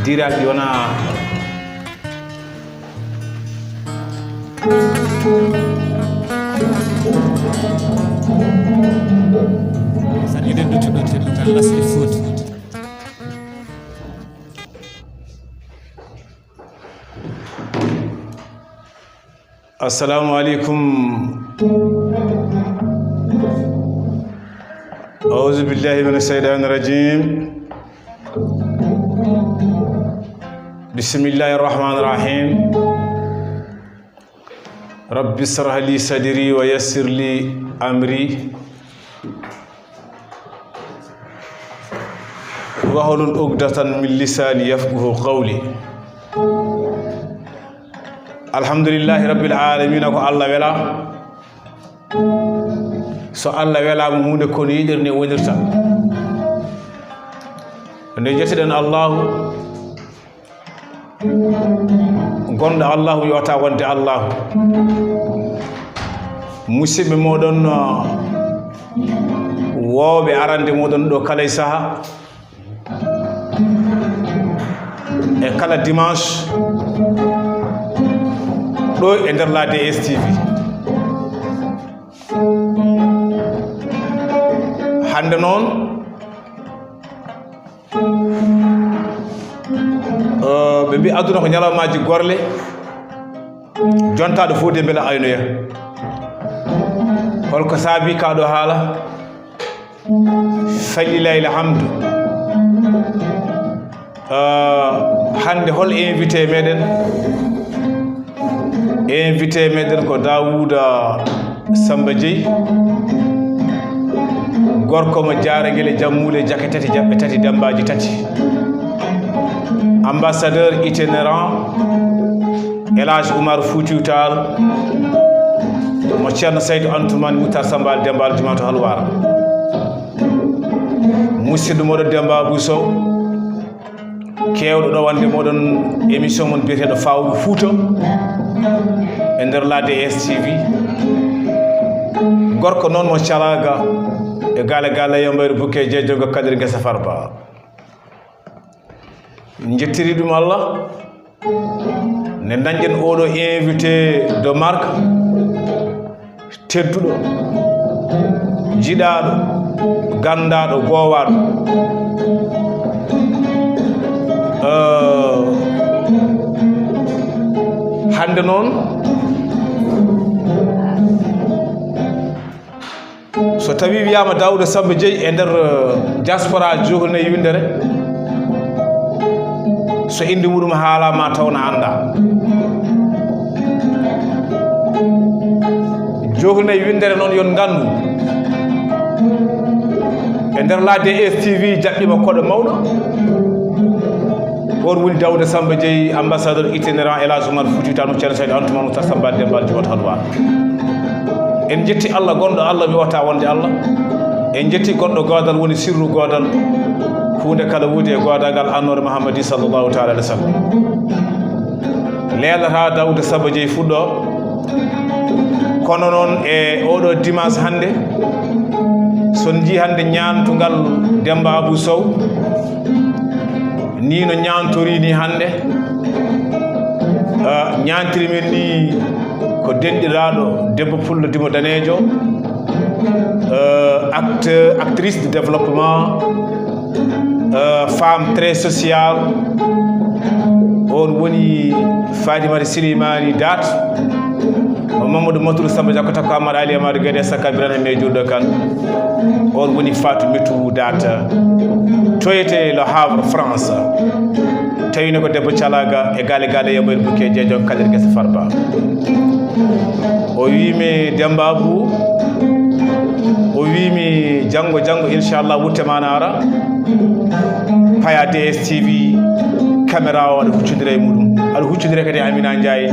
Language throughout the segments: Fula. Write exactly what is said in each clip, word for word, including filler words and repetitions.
Direct wona. Tan eɗen ɗo cuɗɗo teɗɗo tan lasde footi. Assalamu alaikum. A'udhu billahi minash shaitanir rajim. Bismillahir rahmanir rahim. Rabbi shrah li sadri wa yassir li amri. Wahlul uqdatan min lisani yafqahu qawli. Alhamdulillahi rabbil alamina, ko Allah wela. So Allah welama hunde, kono yiɗir ni wonirta. Nde jettiɗen Allahu, gonɗo Allahu yewta wonde Allahu. Musidɓe moɗon, uh, wowɓe arande moɗon ɗo kala e saha, e kala dimanche, ɗo e nder la D S T V. Hande noon, Eh, ɓe mbi aduna ko ñalawmaaji gorle, jontaɗo fof de mbela aynoya. Holko saabi kaɗo haala? Fallilahi alhamdu. Eh, hande hol invité meɗen? Invité meɗen ko Daouda Samba Dieye, gorko mo Jaaragel e Jammuule, jake tati, jaɓɓe tati, dembaaji tati. Ambassadeur itinérant, El Hadj Oumar Foutiyou Tall, mo Ceerno Saydou Antoumani Moutar Samba Al Demba Al Juma to Halwar. Musidɗo moɗon Demba Abou Sow, keewɗo ɗo wonde moɗon émission mon biyeteeɗo Fawru Fuuta e nder la D S T V. Gorko noon mo Calaga e Gale Gale Yambayre Bukke Jeejogo Kadir Gesa Farba. Njettiri ɗum Allah. Nde dañɗen oɗo invité de marque, tedduɗo, jiɗaaɗo, ganndaɗo, goowaɗo. Euh, hannde noon, so tawi wiyama Daouda Samba Dieye e nder, eh, diaspora Jokalnayi Winndere, so inde muɗum haalama taw na annda. Jokalnayi Winndere noon yon ngandu, e nder la D S T V jaɓɓima koɗo mawɗo. On woni Daouda Samba Dieye, ambassadeur itinérant El Hadj Oumar Foutiyou Tall, Ceerno Saydou Antoumane Moutar Samba Demba Al Juma to Halwar. En jetti Allah, gonɗo Allah mi wota wonde Allah. En jetti gonɗo goodal woni sirru goodal. Huunde kala woodi e goodagal annoore Muhammadi sallallahu taala alayhi wa sallam. Leelata Daouda Samba Dieye fuɗɗo. Kono noon e oɗo dimanche hannde, so on njii hannde ñaantungal Demba Abou Sow, ni no ñaantori ni hannde, ah, ñaantiri men ni ko denɗiraaɗo debbo pullo dimo daneejo, euh, acte-, actrice de développement, euh, femme très sociale. On woni Fadimata Silimani Dat, mo Mamadou Matou Samba Diakko Takko Amar Ali Amadou Guédé Saka Birane me Juulɗo Kan. On woni Fatou Mitou Dat, toyete Le Havre, France. Tawino ko debbo calaga e Gale Gale Yambayre Bukke Jeejogo Kadir Gesa Farba. O wiimi Demba Abou, o wiimi janngo, janngo, inchallah, wutte ma na ara. Paya D S T V, caméra o aɗa huccondira e muɗum. Aɗa huccondira kadi e Amina Ndiaye.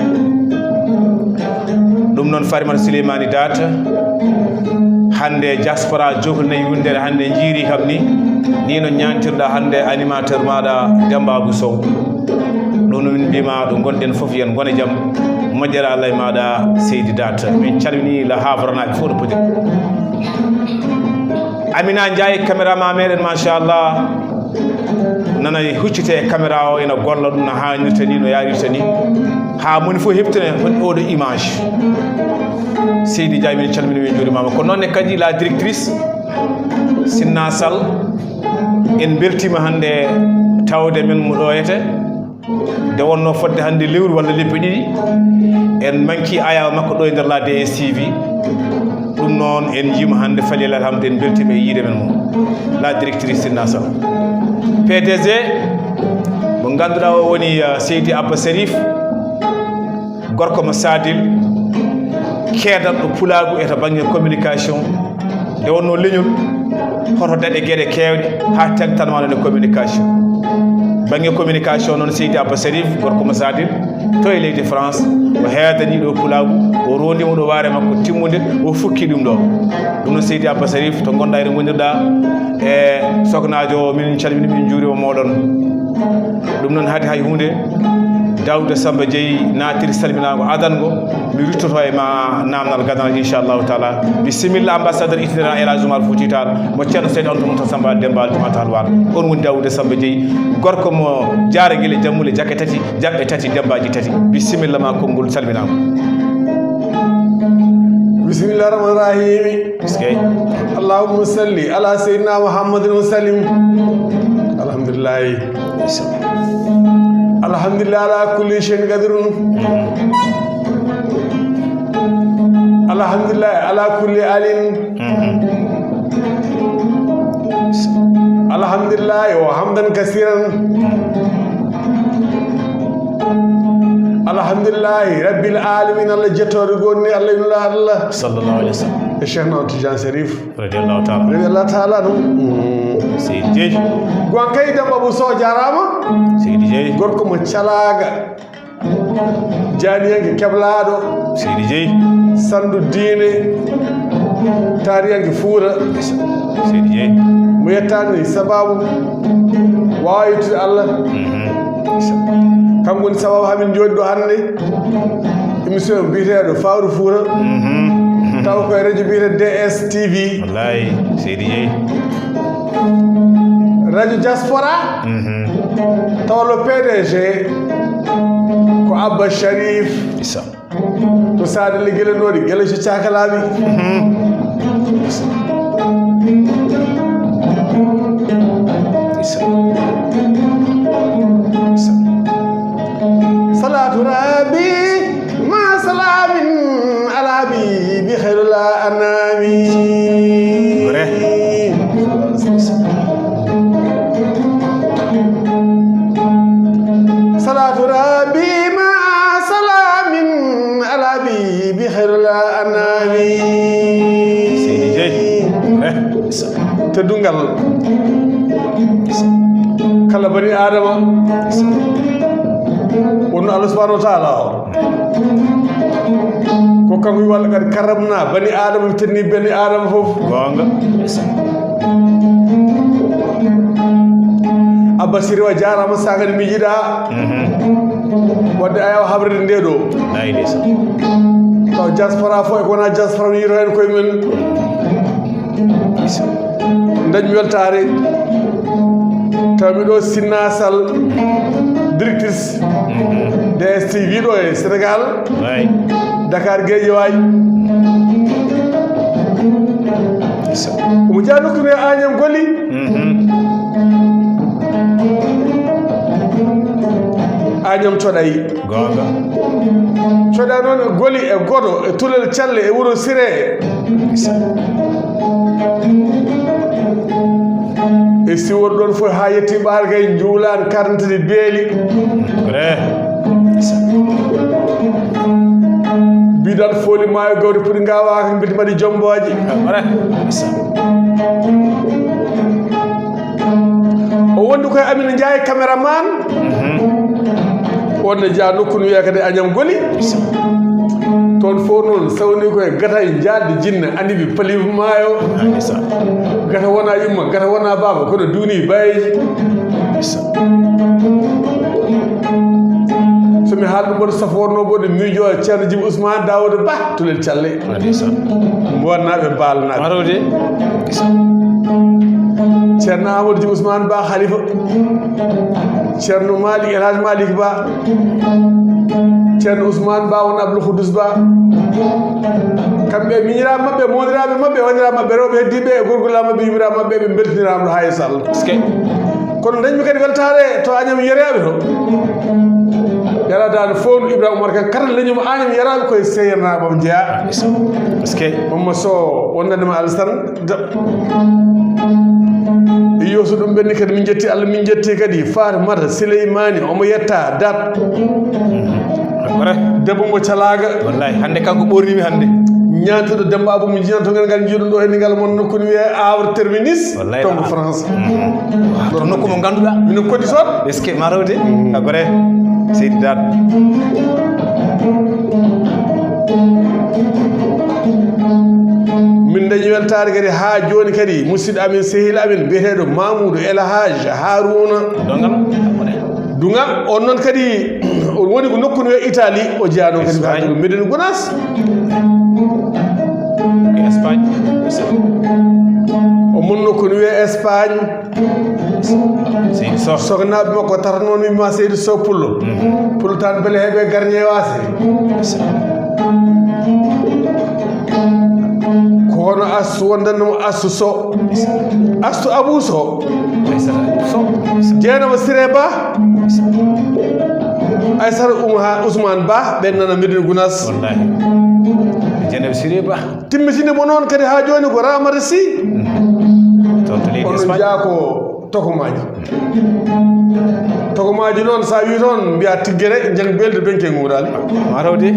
Ɗum noon Farimata Souleymani Dat. Hannde diaspora Jokalnayi Winndere hannde jiiri kam ni. Ni no ñaantirɗa hannde animateur maɗa Demba Abou Sow. Ɗum min mbima ɗo gonɗen fof yen ngone jam. Moƴƴere Allah e maɗa Seydi Dat. Min calmini la Havranaaɓe fof no poti. Amina Ndiaye, caméraman meɗen, machallah, nana huccite e caméra o, ena golla ɗum no haanirta ni, no yaarirta ni, haa moni fof heɓtina oɗo image. Seydi Ndiaye, min calmini, min njuurimaama. Ko noon ne kadi la directrice Sinna Sall, en mbeltiima hannde tawde men mo ɗo ete. Nde wonnoo fodde hannde lewru walla lebbi ɗiɗi, en manki ayaw makko ɗo e nder la D S T V. Ɗum noon, en njiima hannde, falilal hamdu, en mbeltiima e yiide men mo, la directrice Sinna Sall. P D G mo ngannduɗaa o woni, uh, Seydi Abba Serif, gorko mo Sadil, keedanɗo pulaagu e to bannge communication. Nde wonnoo leñol, hoto daɗe geɗe keewɗe haa tengtanmaa no e communication. Bannge communication noon, Seydi Abba Serif, gorko mo Sadil, to e leydi France, o heedanii ɗo pulaagu, o rondi mo ɗo waare makko timmunde, o fukki ɗum ɗo. Ɗum noon, Seydi Abba Serif, to ngonɗaa, ene ngondirɗaa e soknaajo o, min calmini, min njuuriima mooɗon. Ɗum noon, haade hay huunde, Daouda Samba Dieye naatiri salminaango adango, mi ruttoto e ma naamnal gadanal, inchallahu taala. Bisimilla, ambassadeur itinérant El Hadj Oumar Fouti Tall, mo Ceerno Seydi Omar Fouta Samba Demba Aljumaa Tall Waar. On woni Daouda Samba Dieye, gorko mo Jaaragile, Jammule, Jakke tati, Jaɓɓe tati, Dembaaji tati. Bisimilla ma, konngol salminaango. Bismillah rahman rahimi. Eskey. Allahumma salli ala sayyidina Muhammadin wa sallim. Alhamdulillah. Alhamdulillah ala kulli shay'in qadirun. Alhamdulillah ala kulli alin. Alhamdulillah wa hamdan kasiran. Alhamdulillahi rabbil alamin. Allah jettooɗo gonni, Allah inula Allah. Sallallahu alaihi wasallam. E Cheikh Ahmad Tidiane Serif. Radiyallahu ta'ala. Radiyallahu ta'ala anhu. Mm. Seydi Dieye. Gonkay Demba Bousso, jaaraama. Seydi Dieye. Gorko mo Calaaga. Jaaniyanke keblaaɗo. Seydi Dieye. Sanndu diine. Taariyanke Fuuta. Seydi Dieye. Mo yettaani sababu waawitude Allah. Mhm. Kanko woni sababu hamin jooɗi ɗo hannde. Émission biyeteeɗo Fawru Fuuta. Mhm. Taw koye radio biyeteeɗo D S T V. Wallahi, Seydi Dieye. Radio Diaspora. Mhm. Tawa le P D G ko Abba Sharif. Isa. To Saade le Gele Noori, Gele si Cakalaɓe. Mhm. Isa. Isa. Salatu Rabbi ma salamin ala habibi khairul anami. Vrai. Salatu Rabbi ma salamin ala habibi khairul anami. Seydi Dieye. Eh, teddungal kala bani Adama, wonno Allah subhanahu wa ta'ala o. Ko kanko wi, "Wala qad karramna bani Adama," mi tenni bani Adama fof. Goonga. Abba Siri, a jaaraama, saagani mi yiɗa. Mhm. Wadde ayaw habrede nde ɗo. Lay ndeysaan. Taw diaspora fof e ko wona diaspora, mi yito heen koye men. Dañmi weltaare. Taw mi ɗo Sinna Sall, directrice, mhm, D S T V ɗo e Sénégal. Lay. Dakar, Guédiawaye. Omo jaa nokku ne Agnam Goli. Mhm. Agnam Coɗay. Goonga. Coɗay noon e Goli e Godo e Tulel Calle e Wuro Sire. E siwor ɗon fof haa yetti Ɓaargay, Njuulaan, Karantiri, Beeli. Vrai. Mbiɗon fooli maayo gawri puɗi ngaawaaka, mbiɗi mbaɗi jombooje. Vrai. O wondi koye Amina Ndiaye, caméraman. Mhm. On ne jeyaa nokku no wiyee kadi Agnam Goli. Toon fof noon sawni koye gata e jaatde jinne, andi ɓe palifu maayo. Gata wona yumma, gata wona baaba, kono duuni bayeeji. So mi haal ɗum mboɗo safo wonno mboɗo miijo Ceerno Jibi Ousmane Daouda Ba, Tulel Calle. Mboɗnaaɓe, Baalnaaɓe. Marode. Ceerno Amadou Djiby Ousmane Ba Khalifa, Ceerno Malick El Hadj Malick Ba, Ceerno Ousmane Ba won Abdoul Khoudous Ba. Kamɓe e miñiraaɓe maɓɓe, moondiraaɓe maɓɓe, wondiraaɓe maɓɓe, rewɓe heddiiɓe e gorgolaaɓe maɓɓe, yummiraaɓe maɓɓe, ɓe mbeltiniraama ɗo haa yeeso Allah. Kono dañmi kadi weltaare to Agnam Yeraaɓe to. Yaladaano fof no Ibrahima Umar Kan kala leñum Agnam Yeraaɓe koye seernaaɓam jeyaa. Parce que Mamma Sow wondande ma Alassane. Yo so ɗum ɓenni kadi, min njetti Allah, min njetti kadi Fatimata Sileymaani, omo yetta Dat. Debbo mo calaaga. Wallahi, hannde kanko ɓoornimi hannde. Ñaantuɗo Demba Abou mo jiyan to ngal ngal jiiɗum ɗo e ngal mon nokku ne wiyee Havre Terminus. Wallahi, to France. To nokku mo ngannduɗaa. Mino koddi toon. Est-ce que ma rewde? A gore. Seydi Dat. Min dañi weltaare kadi haa jooni kadi, musidɗo amin, sehil amin, biyeteeɗo Mamoudou El Hadj Harouna. Dongal. Dunga, on noon kadi, o woni ko nokku no wiyee Italie, o jeyaa noon kadi ko Espagne. Haa Medina Gounass. Ko Espagne. O mon nokku no wiyee Espagne. Seydi Soh. Sognaaɓe makko tata noon, wimma Seydi Soh Pullo. Pullo tan bele heɓe garñe waase. Ko hono Astou wondanno mo Astou Soh. Astou Abou Soh. Aissata Abou Soh. Jeynaba Siré Ba. Aissata Oumha Ousmane Ba, ɓen nana Medina Gounass. Wallahi. Jeynaba Siré Ba. Timmitinde mo noon kadi haa jooni ko Ramata Sy. Toon to leydi Espagne. Onon njeyaa ko tokomaaji. Tokomaaji noon, so a wii toon, mbiyaa Tiggere, Njang Beldi, Benke Nguuraali. Ma rewde.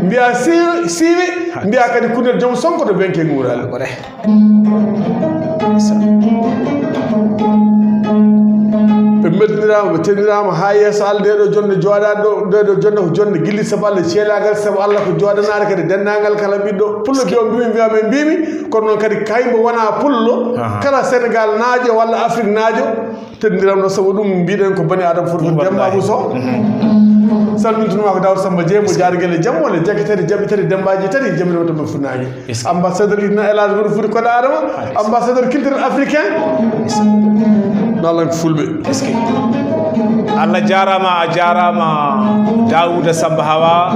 Mbiyaa Siiwe, Siiwe, mbiyaa kadi Kunel Joom Sonko to Benke Nguuraali. Ko re. Ɓe mbeltiniraa ma, ɓe tendiraa ma haa yeeso Allah. Ndee ɗoo jonnde jooɗaaɗo ɗoo, ndee ɗoo jonnde ko jonnde gilli sabu Allah, ceelaagal sabu Allah, ko jooɗanaade kadi denndaangal kala ɓiɗɗo pullo. Mbiyo mbiimi, mbiyaa men mbiimi, kono noon kadi kay mbo wonaa pullo, kala Senegal naajo walla Afrik naajo, tendiram ɗo, sabu ɗum mbiɗen ko bani Adama foti ko Demba Abou Soh. Salmintunoo ko Daouda Samba Dieng mo Jaari Gelle Jammo, le jaggi tati, jaɓi tati, Dembaaji tati, jaɓi ɗo to ɓe funnaange. Ambassadeur Idna El Hadj Hono Fouti Koɗo Adama, ambassadeur culturel africain. Nalan ko fulɓe. Est-ce que? Allah jaaraama, a jaaraama Daouda Samba Hawa,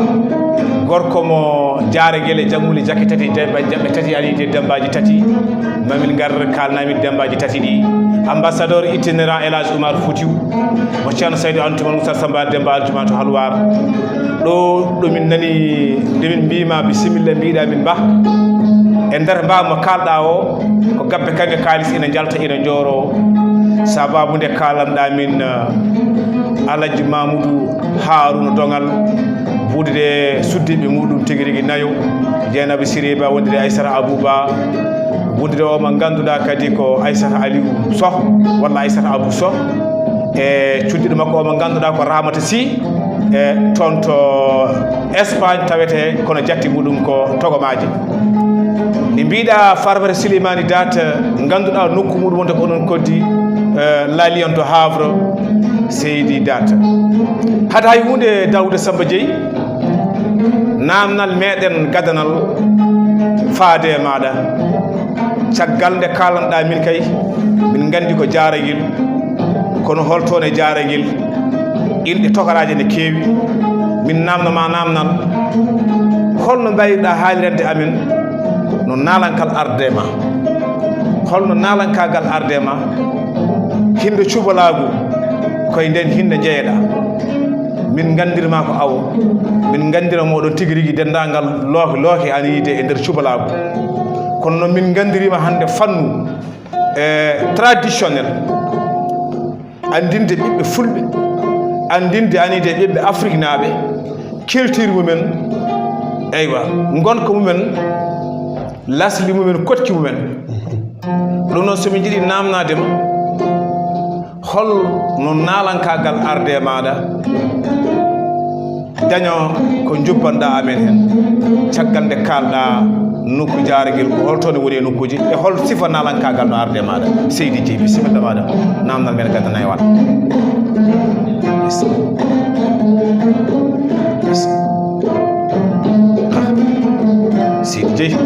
gorko mo Jaare Gelle Jammuli, jakke tati, Demba, jaɓɓe tati, ani de Dembaaji tati. Mamin ngar kaalnami Dembaaji tati ɗi. Ambassadeur itinérant El Hadj Oumar Foutiou, mo Ceerno Saydou Antou Tuma Moussa Samba Demba Aljumaa to Halwar. Ɗo, ɗo min nani, nde min mbiima bisimilla, mbiɗa min mba. E nder mba mo kalɗa o, ko gabbe kanŋe kaalis ina njalta, ina njooro. Sababu nde kalanɗa min, eh, Alhaji Mamoudou Harouna Dongal, wuudude suddiiɓe muɗum tigi rigi nayo, Dieynaba Siré Ba, wondude Aissata Abou Ba, wondude o mo ngannduɗaa kadi ko Aissata Aliou Soh, walla Aissata Abou Soh, e cuddiɗo makko o mo ngannduɗaa ko Ramata Sy, e toon to Espagne tawete kono jatti muɗum ko Togomaaji. Nde mbiɗa Farmata Silimani Dat, ngannduɗaa nokku muɗum wonde ko onon koddi, eh, La Lyon to Havre, Seydi Dat. Hade hay huunde Daouda Samba Dieye, namnal meɗen gadanal faade e maɗa. Caggal nde kalanɗa min kay, min nganndi ko Jaragil, kono holtoon e Jaragil? Inɗe tokaraaje ne keewi. Min namno ma namnal, holno mbayruɗa haalirande amen no naalankal arde ma? Holno naalankaagal arde ma? Hinde cubalaagu, koye nden hinde jeyeɗa. Min nganndirma ko awo. Min nganndira moɗon tigi rigi denndaangal looke, looke ana yiide e nder cubalaagu. Kono noon min nganndirima hannde fannu, eh, traditionnel. Anndinde ɓiɓɓe fulɓe, anndinde aniide ɓiɓɓe afriknaaɓe, culture mumen, eywa, ngonka mumen, lasli mumen, koɗki mumen. Ɗum noon, so min njiɗi naamnaade ma, hol no naalankaagal arde maɗa? Daño ko njubbanɗa amen hen. Caggal nde kalɗa nokku jaragel, ko holto ne woni e nokkuji, e hol sifa naalankaagal no arde maɗa? Seydi Jeey, bisimilla maɗa. Namdal men gadana e wal. Seydi Jeey.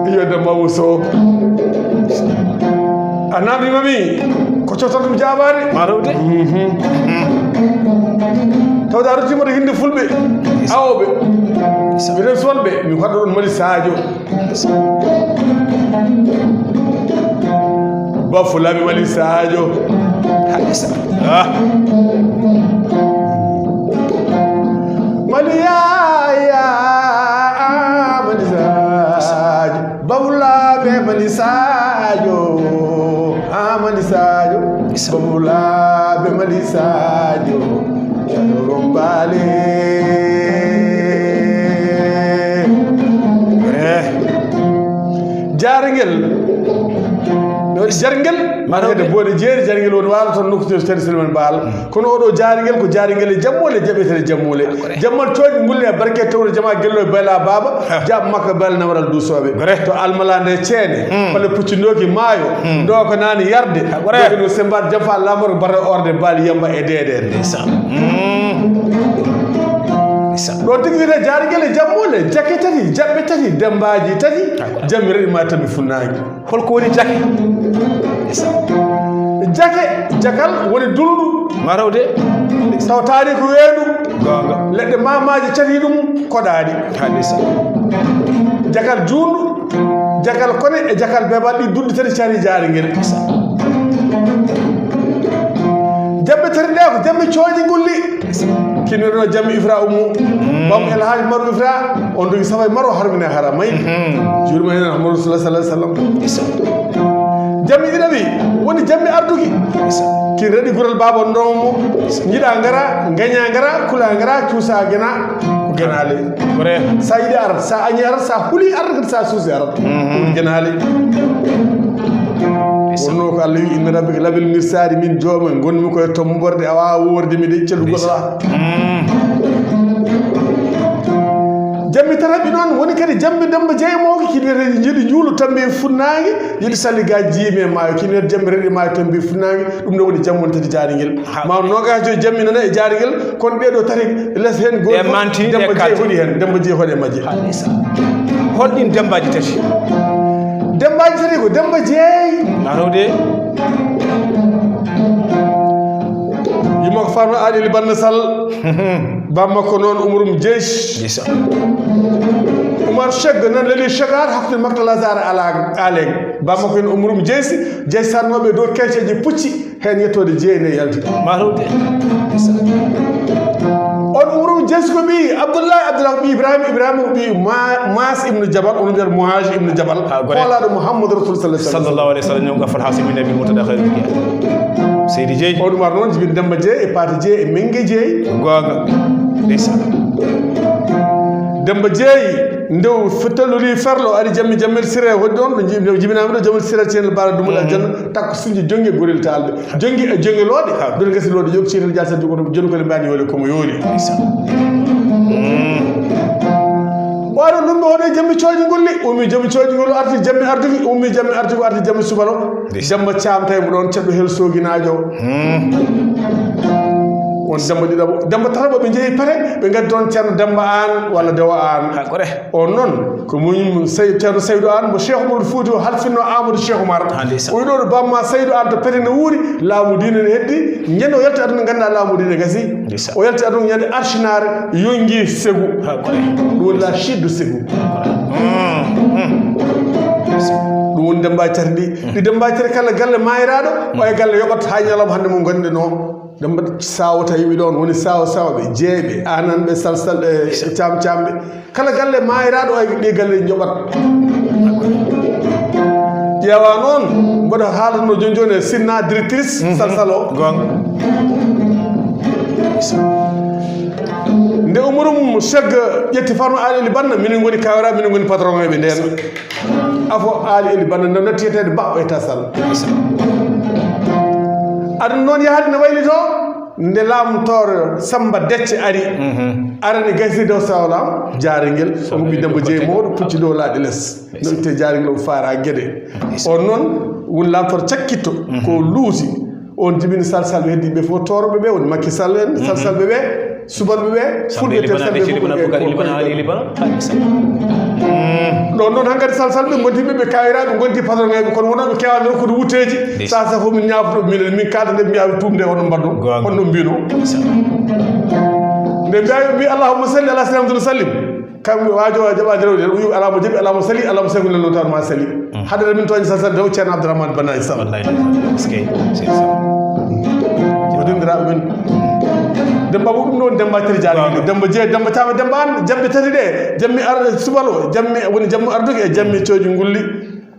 Iyo, Demba Wuso. Namdima mi ko coftal ɗum jaabaade. Ma rewde. Tawde a ruttiima ɗo hinde fulɓe awooɓe. Mi rewi solɓe, mi haɗa ɗon Mali Sadio. Ba fulaaɓe Mali Sadio. Ah. Mali Yaya, ah, Mali Sadio. Bawlaaɓe Mali Sadio, ah, Mali Sadio. Bawlaaɓe Mali Sadio. Rombaale. Eh. Jarngel. No jarngel. Maro de bone jeeri jarngel woni wala ton nokku to Seydi Souleymane Baal. Kono oɗo jarngel ko jarngel e jammole, jaɓetere jammole. Jammal cooƴ ngulle e barke tawde jama gello e bayla baba. Jaab makka bayla namaral duusooɓe. To almalande ceene. Fale pucci ndoki maayo. Ndo ko nani yarde. Doki no sembar jamfa lamor bara orde bali yamba e dede. Ɗo tigi wiyete jarngel e jammole, jake tati, jaɓɓe tati, dembaji tati. Jammi reɗi ma tammi funnaange. Holko woni jake? Jake, jakal woni dulndu. Ma rewde. Taw taari ko weendu. Goonga. Leɗɗe mamaaji cati ɗum koɗaaɗi. Haalisa. Jakal juundu, jakal kone e jakal bebal ɗi duɗɗi tati cari jaari ngel. Jamɓe tati ɗe ko jamɓe cooñi ngulli. Kinnoɗo jammi Ifra ummu. Bam El Hadj Maru Ifra. On dugi safay maro harmine hara may. Jurma en Ahmadu sallallahu alaihi wasallam. Jammi ɗiɗaɓi woni jammi arduki. Kin reɗi gural baba on ɗon mo. Jiɗa ngara, gaña ngara, kula ngara, cuusa gena. Genale. Sa yiɗi arat, sa añi arat, sa huli arat, sa suusi arat. Ɗum genale. Wonno ko Allah wi inna rabbika labil mirsadi, min jooma ngonmi koye tomborde, a wawa worde mi de celu goɗɗa. Jammi tataɓi noon woni kadi jammi Demba Jeey mawki, kini wiyete jiɗi juulu tambi funnaange, jiɗi salli ga jiimi e maayo, kini wiyete jammi reɗi maayo tambi funnaange. Ɗum ɗo woni jammo tati jaari ngel. Ma nogajo jammi nana e jaari ngel, kono ɓeɗo tati les hen goto manti. Demba Jeey hoɗi hen, Demba Jeey hoɗe majje. Holɗin Dembaji tati? Dembaji tati ko Demba Jeey. Arode. Yimmo ko Farma Adil Banna Sall. Bamma ko noon Umrum Jees. Umar Chegg nan leli Chegar hakkude Maktal Azar ala Aleng. Bamma ko en Umrum Jees, Jees sannoɓe dow keceji pucci. Heen yettoode jeyi nde yalti. Ma rewde. On Umrum Jees ko ɓi Abdullah, Abdullah ɓi Ibrahim, Ibrahim ko ɓi Ma-, Mas ibnu Jabal, on mbiyata Muhaj ibnu Jabal. Hoolaɗo Muhammadu Rasul sallallahu alaihi wasallam. Sallallahu alaihi wasallam, ñoom Gafal Hasim ibn Abi Murtada Khairul Kiya. Seydi Jeey. On Umar noon jibin Demba Jeey e Paata Jeey e Menge Jeey. Goonga. Ndeysaan. Demba Jeey ndew fettalori ferlo ari jammi jammel sire hoɗi ɗon ɗo jibinami ɗo jammel sire ceen bala dumuɗa janna. Takko sunji jonge gorel talɓe. Jongi e jonge looɗe. Dole gasi looɗe jog ceetel jal sa jogo ɗum jonu kole mbani wole komo yoori. Wano ɗum ɗo hoɗo jammi cooji ngolli. Ummi jammi cooji ngolli arti jammi artuki. Ummi jammi artuki arti jammi subalo. Demba Caam tawi mo ɗon ceɗɗo hel sooginaajo. On Demba ɗiɗaɓo. Demba tataɓo ɓe njehi pare ɓe ngaddi toon Ceerno Demba Aan walla Dewo Aan. On noon ko muñum Sey-, Ceerno Saydu Aan mo Cheikh Oumar Fouti o halfinno Amadou Cheikh Oumar. O wiɗo ɗo bamma Saydu Aan to pete no wuuri laamu diine ne heddi. Ñande o yalti aduna ngannda laamu diine gasi. O yalti aduna ñande arsinare yongi segu. Ɗum woni la chute de segu. Ɗum woni Demba Cari ɗi. Ɗi Demba Cari kala galle maayiraaɗo, o e galle yoɓat haa ñalawma hannde mo ngonɗen o. Demba sawo tawi ɓe ɗon woni sawo sawɓe, jeeɓe, ananɓe, salsalɓe, camcamɓe. Kala galle maayiraaɗo o e ɗi galle njoɓat. Ƴeewa noon, mboɗo haalano joni joni e sinna directrice salsal o. Goonga. Nde Umarum Chegg ƴetti Farma Ali Eli Banna, minen ngoni kawra, minen ngoni patron e ɓe nden. Afo Ali Eli Banna, no natti yetede ba o e tasal. Aɗum noon yahade no waylito, nde laamtoor Samba Decce ari. Arani gasi dow sawlam, jaari ngel, o huɓi Demba Jeey mawɗo, pucci dow laaɗi les. No itte jaari ngel, o faara gede. On noon, woni laamtoor cakkitto, ko luusi. On jibini salsalɓe heddi ɓe fof, tooroɓe ɓe, woni Makki Sall en, salsalɓe ɓe. Subalɓe ɓe, Fulɓe te Salɓe Liban, Bukar Liban, Ali Liban. Ɗon noon hankadi Salsalɓe ngonti ɓe, ɓe kawiraaɓe, ngonti patronŋeeɓe, kono wonaa ɓe kewaani rokkude wutteeji. Sa sa fof min ñaafotoo, min, min kaada nde mbiyaa ɓe tuumde, hono mbaɗnoo, hono mbiyno. Nde mbiyaa ɓe mbi Allahumma salli ala sayyidina Muhammad sallim. Kamɓe waajo o jaɓaade rewde, o wi alama jaɓi, alama sali, alama sali, ko lello tan ma sali. Hadara min toñi Salsal dew Ceerno Abdourahmane Bana Issa. Wallahi ndeysaan. Est-ce que, c'est ça. O dendiraaɓe men. Demba ko ɗum ɗon Demba Tiri Jaari. Waaw. Demba Jee, Demba Caama, Demba An, jamɗe tati ɗe, jammi ar-, subalo, jammi, woni jammu arduki e jammi cooji ngulli.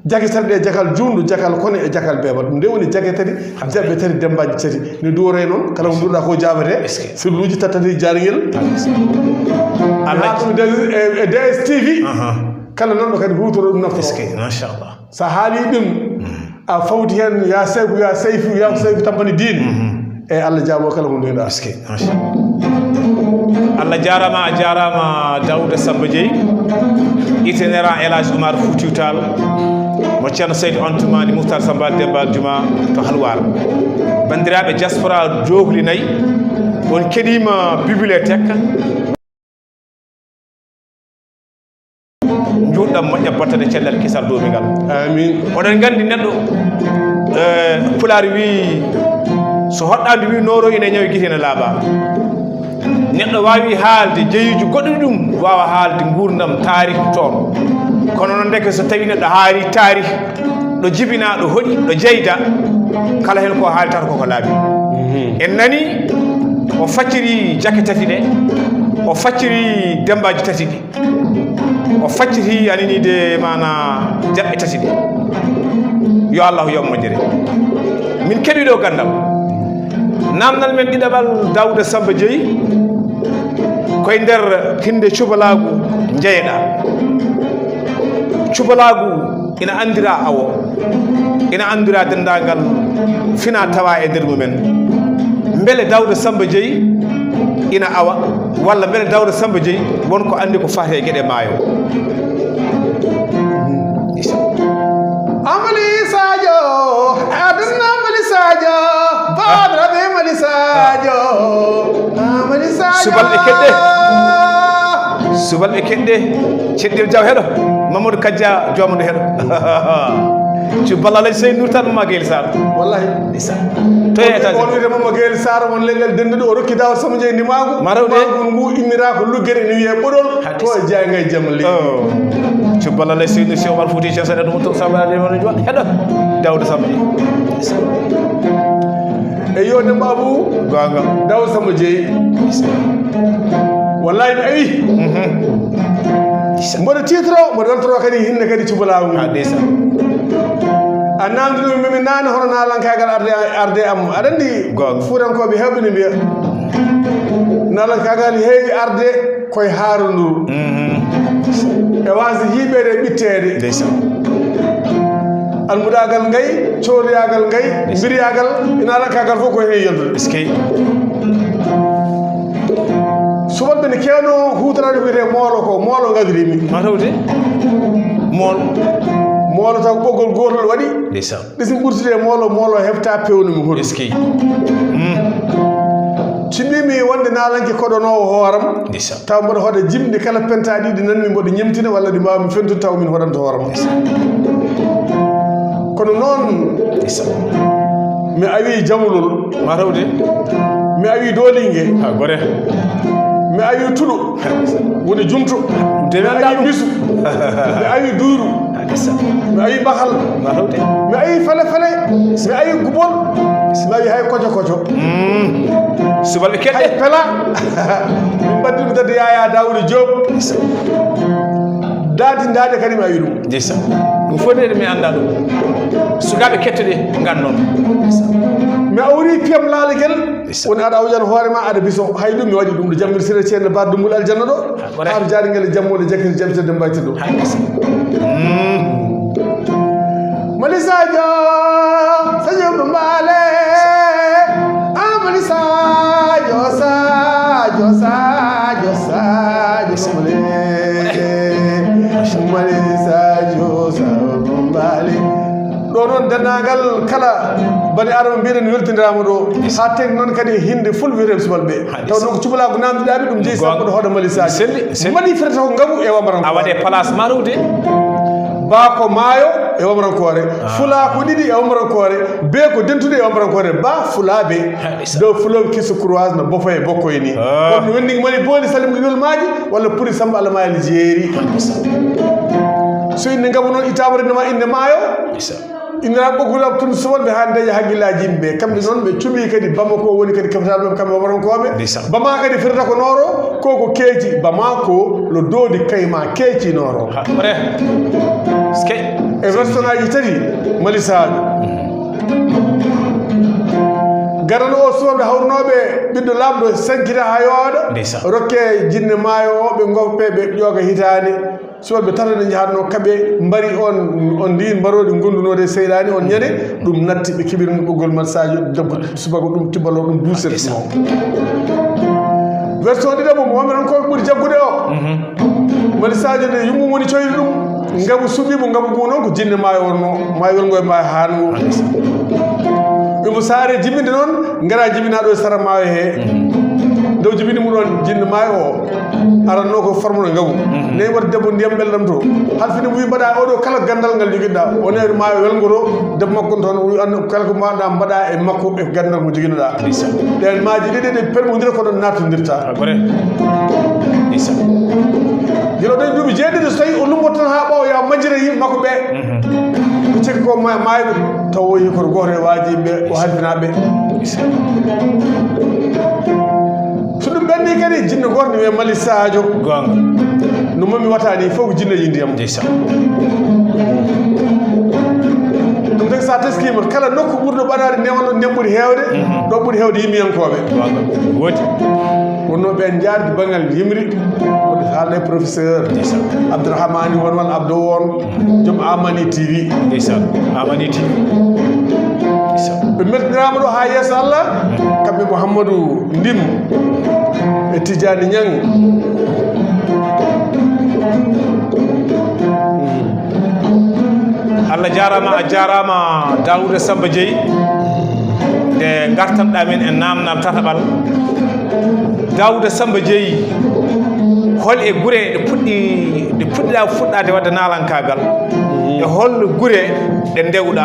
Jake tati ɗe, jakal juundu, jakal kone e jakal beebal. Ɗum nde woni jake tati, jaɓɓe tati, dembaaji tati. Ne duworee noon, kala ko mbuɗa ko jaabete. Est-ce que? Filluuji tati tati jaargel. Haa ɗum e, e D S T V. Kala nanɗo kadi huutoro ɗum naftoro. Est-ce que? Machallah. So a haalii ɗum, a fawti heen, ya Sayku, ya Sayfu, ya Sayfu tampani diin. E Allah jaabo kala ko nduɗa. Est-ce que? Machallah. Allah jaaraama, a jaaraama Daouda Samba Dieye, itinéraire El Hadj Oumar Foutiyou Tall, mo Ceerno Saydou Antoumani Mouhtar Samba Demba Juma to Halwar. Banndiraaɓe diaspora Joohli nayi, on keɗiima bibliothèque. Njuutɗam moƴƴa battane cellal kisal duumingal. Amin. Oɗon nganndi neɗɗo, eh, Pulaar wii, so hoɗɗaandu wii nooro ina ñawi gite ina laaɓa. Neɗɗo waawi haalde jeyiiji goɗɗi ɗum, waawa haalde nguurndam taarih toon. Kono noon ndeke so tawii neɗɗo haali taarih, ɗo jibinaa, ɗo hoɗi, ɗo jeyda, kala heen ko haaltata koko laaɓi. En nani o facciri jake tati ɗe, o facciri dembaaji tati ɗi. O facciti aniniide maana jaɓɓe tati ɗi. Yo Allah yoɓ moƴƴere. Min keɓi ɗo ganndal. Naamnal men ɗiɗaɓal Daouda Samba Dieye, koye nder hinnde cubalaagu njeyeɗaa. Cubalaagu ina anndira awo, ina anndira denndaangal fina tawa e nder mumen. Mbele Daouda Samba Dieye ina awa, walla mbele Daouda Samba Dieye won ko anndi ko fate e geɗe maayo? Amali Sadio, aduna Amali Sadio, Badra be Mali Sadio, Amali Sadio. Subalɓe keɗɗe. Subalɓe keɗɗe. Ceddel Diaw heɗo. Mamadou Kadja Jomaɗo heɗo. Ci Balla Alhaji Sey Nour Tall Mama Gayel Sarr. Wallahi. Ndeysaan. To e États-Unis. On wiyete Mama Gayel Sarr, won leɗɗel denduɗo, o rokki Daouda Samba Dieye ndimaagu. Ma raw de. Ndimaagu ngu innira ko luggere ene wiyee ɓoɗol. To e Diaye Ngaye Jamma leydi. Oh. Ci Balla Alhaji Sey Nour Cheikh Omar Fouti Cheikh Sadat Moutou Samba Alhaji Moutou Diaw heɗo. Daouda Samba Dieye. E yo Demba Abou. Goonga. Daouda Samba Dieye. Wallahi mi awi. Mhm. Mboɗo tiitoro, mboɗo weltoro kadi hinde kadi cubalaagu ngu. Ah, ndeysaan. A naamndino mi, mi naane hono naalankaagal arde, arde am. Aɗa anndi, goonga, fuutankooɓe heewɓe ne mbiya naalankaagal heewi arde koye haarunduru. Mhm. E waasde hiiɓeede e ɓitteede. Ndeysaan. Almudaagal ngay, coodiyaagal ngay, ndeysaan, mbiriyaagal, e naalankaagal fof ko heen yaltude. Est-ce que? Subalɓe ne keewno huutoraade ko wiyetee moolo ko, moolo ngadoriimi. Ma tawde? Moolo. Moolo taw ko ɓoggol gootol waɗi. Ndeysaan. Ɗisin ɓurtude e moolo, moolo heɓta peewnu mi hoɗum. Est-ce que? Mm. Cimmimi wonde naalanke koɗonoowo hooram. Ndeysaan. Taw mboɗo hoɗa jimɗi kala pentaaɗi ɗi nanmi mboɗo ñemtina walla ɗi mbaawmi fentude taw min hoɗanta hooram. Ndeysaan. Kono noon, ndeysaan, mi awi Jawlol. Ma tawde? Mi awi Doolinge. Ha, gore. Mi awi Tuɗo. Ha, ndeysaan. Woni Jumto. Ɗum de mi anndaa ɗum. Mi awi Bisu. Mi awi Duyru. Ha, ndeysaan. Mi awi Bahal. Ma tawde? Mi awi Fale Fale. Mi awi Gubol. Mi awi hay Koco Koco. Mm. Subalɓe keɗɗe. Hay Pela. Min mbaɗdi ɗum tedde Yaya Daouda Diop. Ndeysaan. Daadi ndaade kadi mi awi ɗum. Ndeysaan. Ɗum fof de mi anndaa ɗum. Sukaaɓe keɗɗuɓe ngannoo. Ndeysaan. Mi awri piyam laalagel. Ndeysaan. Woni aɗa awjan hoore ma, aɗa biso. Hay ɗum mi waɗi ɗum ɗo Jammbir Siré Ceen Ba Dummbul Aljanna ɗo. Haa jaari ngel e jammuule jakkiri jaɓi tedde mbaytirɗo. Haa gasi. Mm. Mali Sadio, Sadio Bambale. Ah, Mali Sadio, Sadio, Sadio, Sadio Bambale. Mali Sadio, Sadio Bambale. Ɗo noon Denndaangal kala bani Aadama mbiɗen weltindiraama ɗo. Haa teg noon kadi e hinnde fulɓe rewɓe subalɓe. Haa taw noon ko cubalaagu naamndiɗaa ɓe ɗum jeyi sappo ɗo hoɗo Mali Sadio. Selli, selli. Mali firata ko ngabu e wambarankoore. A waɗe place marwde. Ba ko maayo e wambarankoore. Fulaa ko ɗiɗi e wambarankoore. Be ko dentude e wambarankoore. Ba fulaaɓe. Dow fulooɓe qui se croise no bofo e bokko e ni. Kono wendingi Mali booli salim ɗiɗol maaji walla puri samba alamayel jeeri. So innde ngabu noon ittaama rennde ma innde maayo. Inndiraa ɓoggol am tun subalɓe haa ndeeƴa hakkillaaji yimɓe. Kamɓe noon ɓe cuɓii kadi Bamako woni kadi capital maɓɓe kamɓe wambarankoɓe. Bama kadi firata ko nooro ko ko keeci Bamako lo doodi kayma keeci nooro. E version aji tati Mali Sadio. Gadano o subalɓe hawrunooɓe ɓiɗɗo laamɗo sankita haa yooɗa. Rokke jinne maayo o ɓe ngoppe ɓe ƴooga hitaande. Subalɓe tato ɓe njahatno kaɓe mbari on on ndi mbaroɗi gondunoɗe seyɗani on ñande ɗum natti ɓe keɓirno ɓoggol man sadio debbo subaka ɗum tibalo ɗum duusetno. Version ɗiɗo mo mohamed on ko ɓuri jaggude o. Mali sadio nde yummum woni coyde ɗum ngabu suɓimo ngabu mum noon ko jinne maayo wonno maayo welgo e maayo hango. Ɓe mo saare jibinde noon ngara jibinaɗo e sara maayo he. Nde o jibini mu ɗon jinne maayo o aranno ko farmuɗo ngabu. Nayi wata debbo ndiyam ɓelɗam to halfini wi mbaɗa oɗo kala gandal ngal jogiɗɗa o nawi maayo welngoro debbo makko on toon wi an kala ko mbaɗa mbaɗa e makko e gandal mo joginoɗa. Ɗen maaji ɗiɗi ɗe permodira ko ɗon nattodirta. Gila ɗon duuɓi jeeɗiɗi so tawi o lumboto tan ha ɓawo ya majjira yimɓe makko ɓe. Ɓe cekki ko mayɓe taw o yi koto goto e waaji ɓe o halfinaɓe. So ɗum ɓenni kadi jinno goto ne wiye mali sadio. Gonga. No mami watani fof ko jinnoji ndiyam. Ndeysan. Ɗum tagi sa teskima kala nokku ɓurɗo ɓanade newano ndem ɓuri hewde. Ɗo ɓuri hewde yimmiyankoɓe. Wodi. Wonno ɓen jaardi bangal yimri. Woni haalde professeur. Abdourahmani won walla abdou won. Joom amani tv. Ndeysan. Amani tv. Ɓe mettiniraama ɗo haa yeeso allah. Kamɓe mouhammadou ndim e tidiani ñang. Allah jarama a jarama daouda samba jeeyi. Nde gartanɗa min e namdal tataɓal. Daouda samba jeeyi. Hol e gure ɗe puɗɗi ɗe puɗɗiɗa fuɗɗade wadde nalankagal? E hol gure ɗe ndewɗa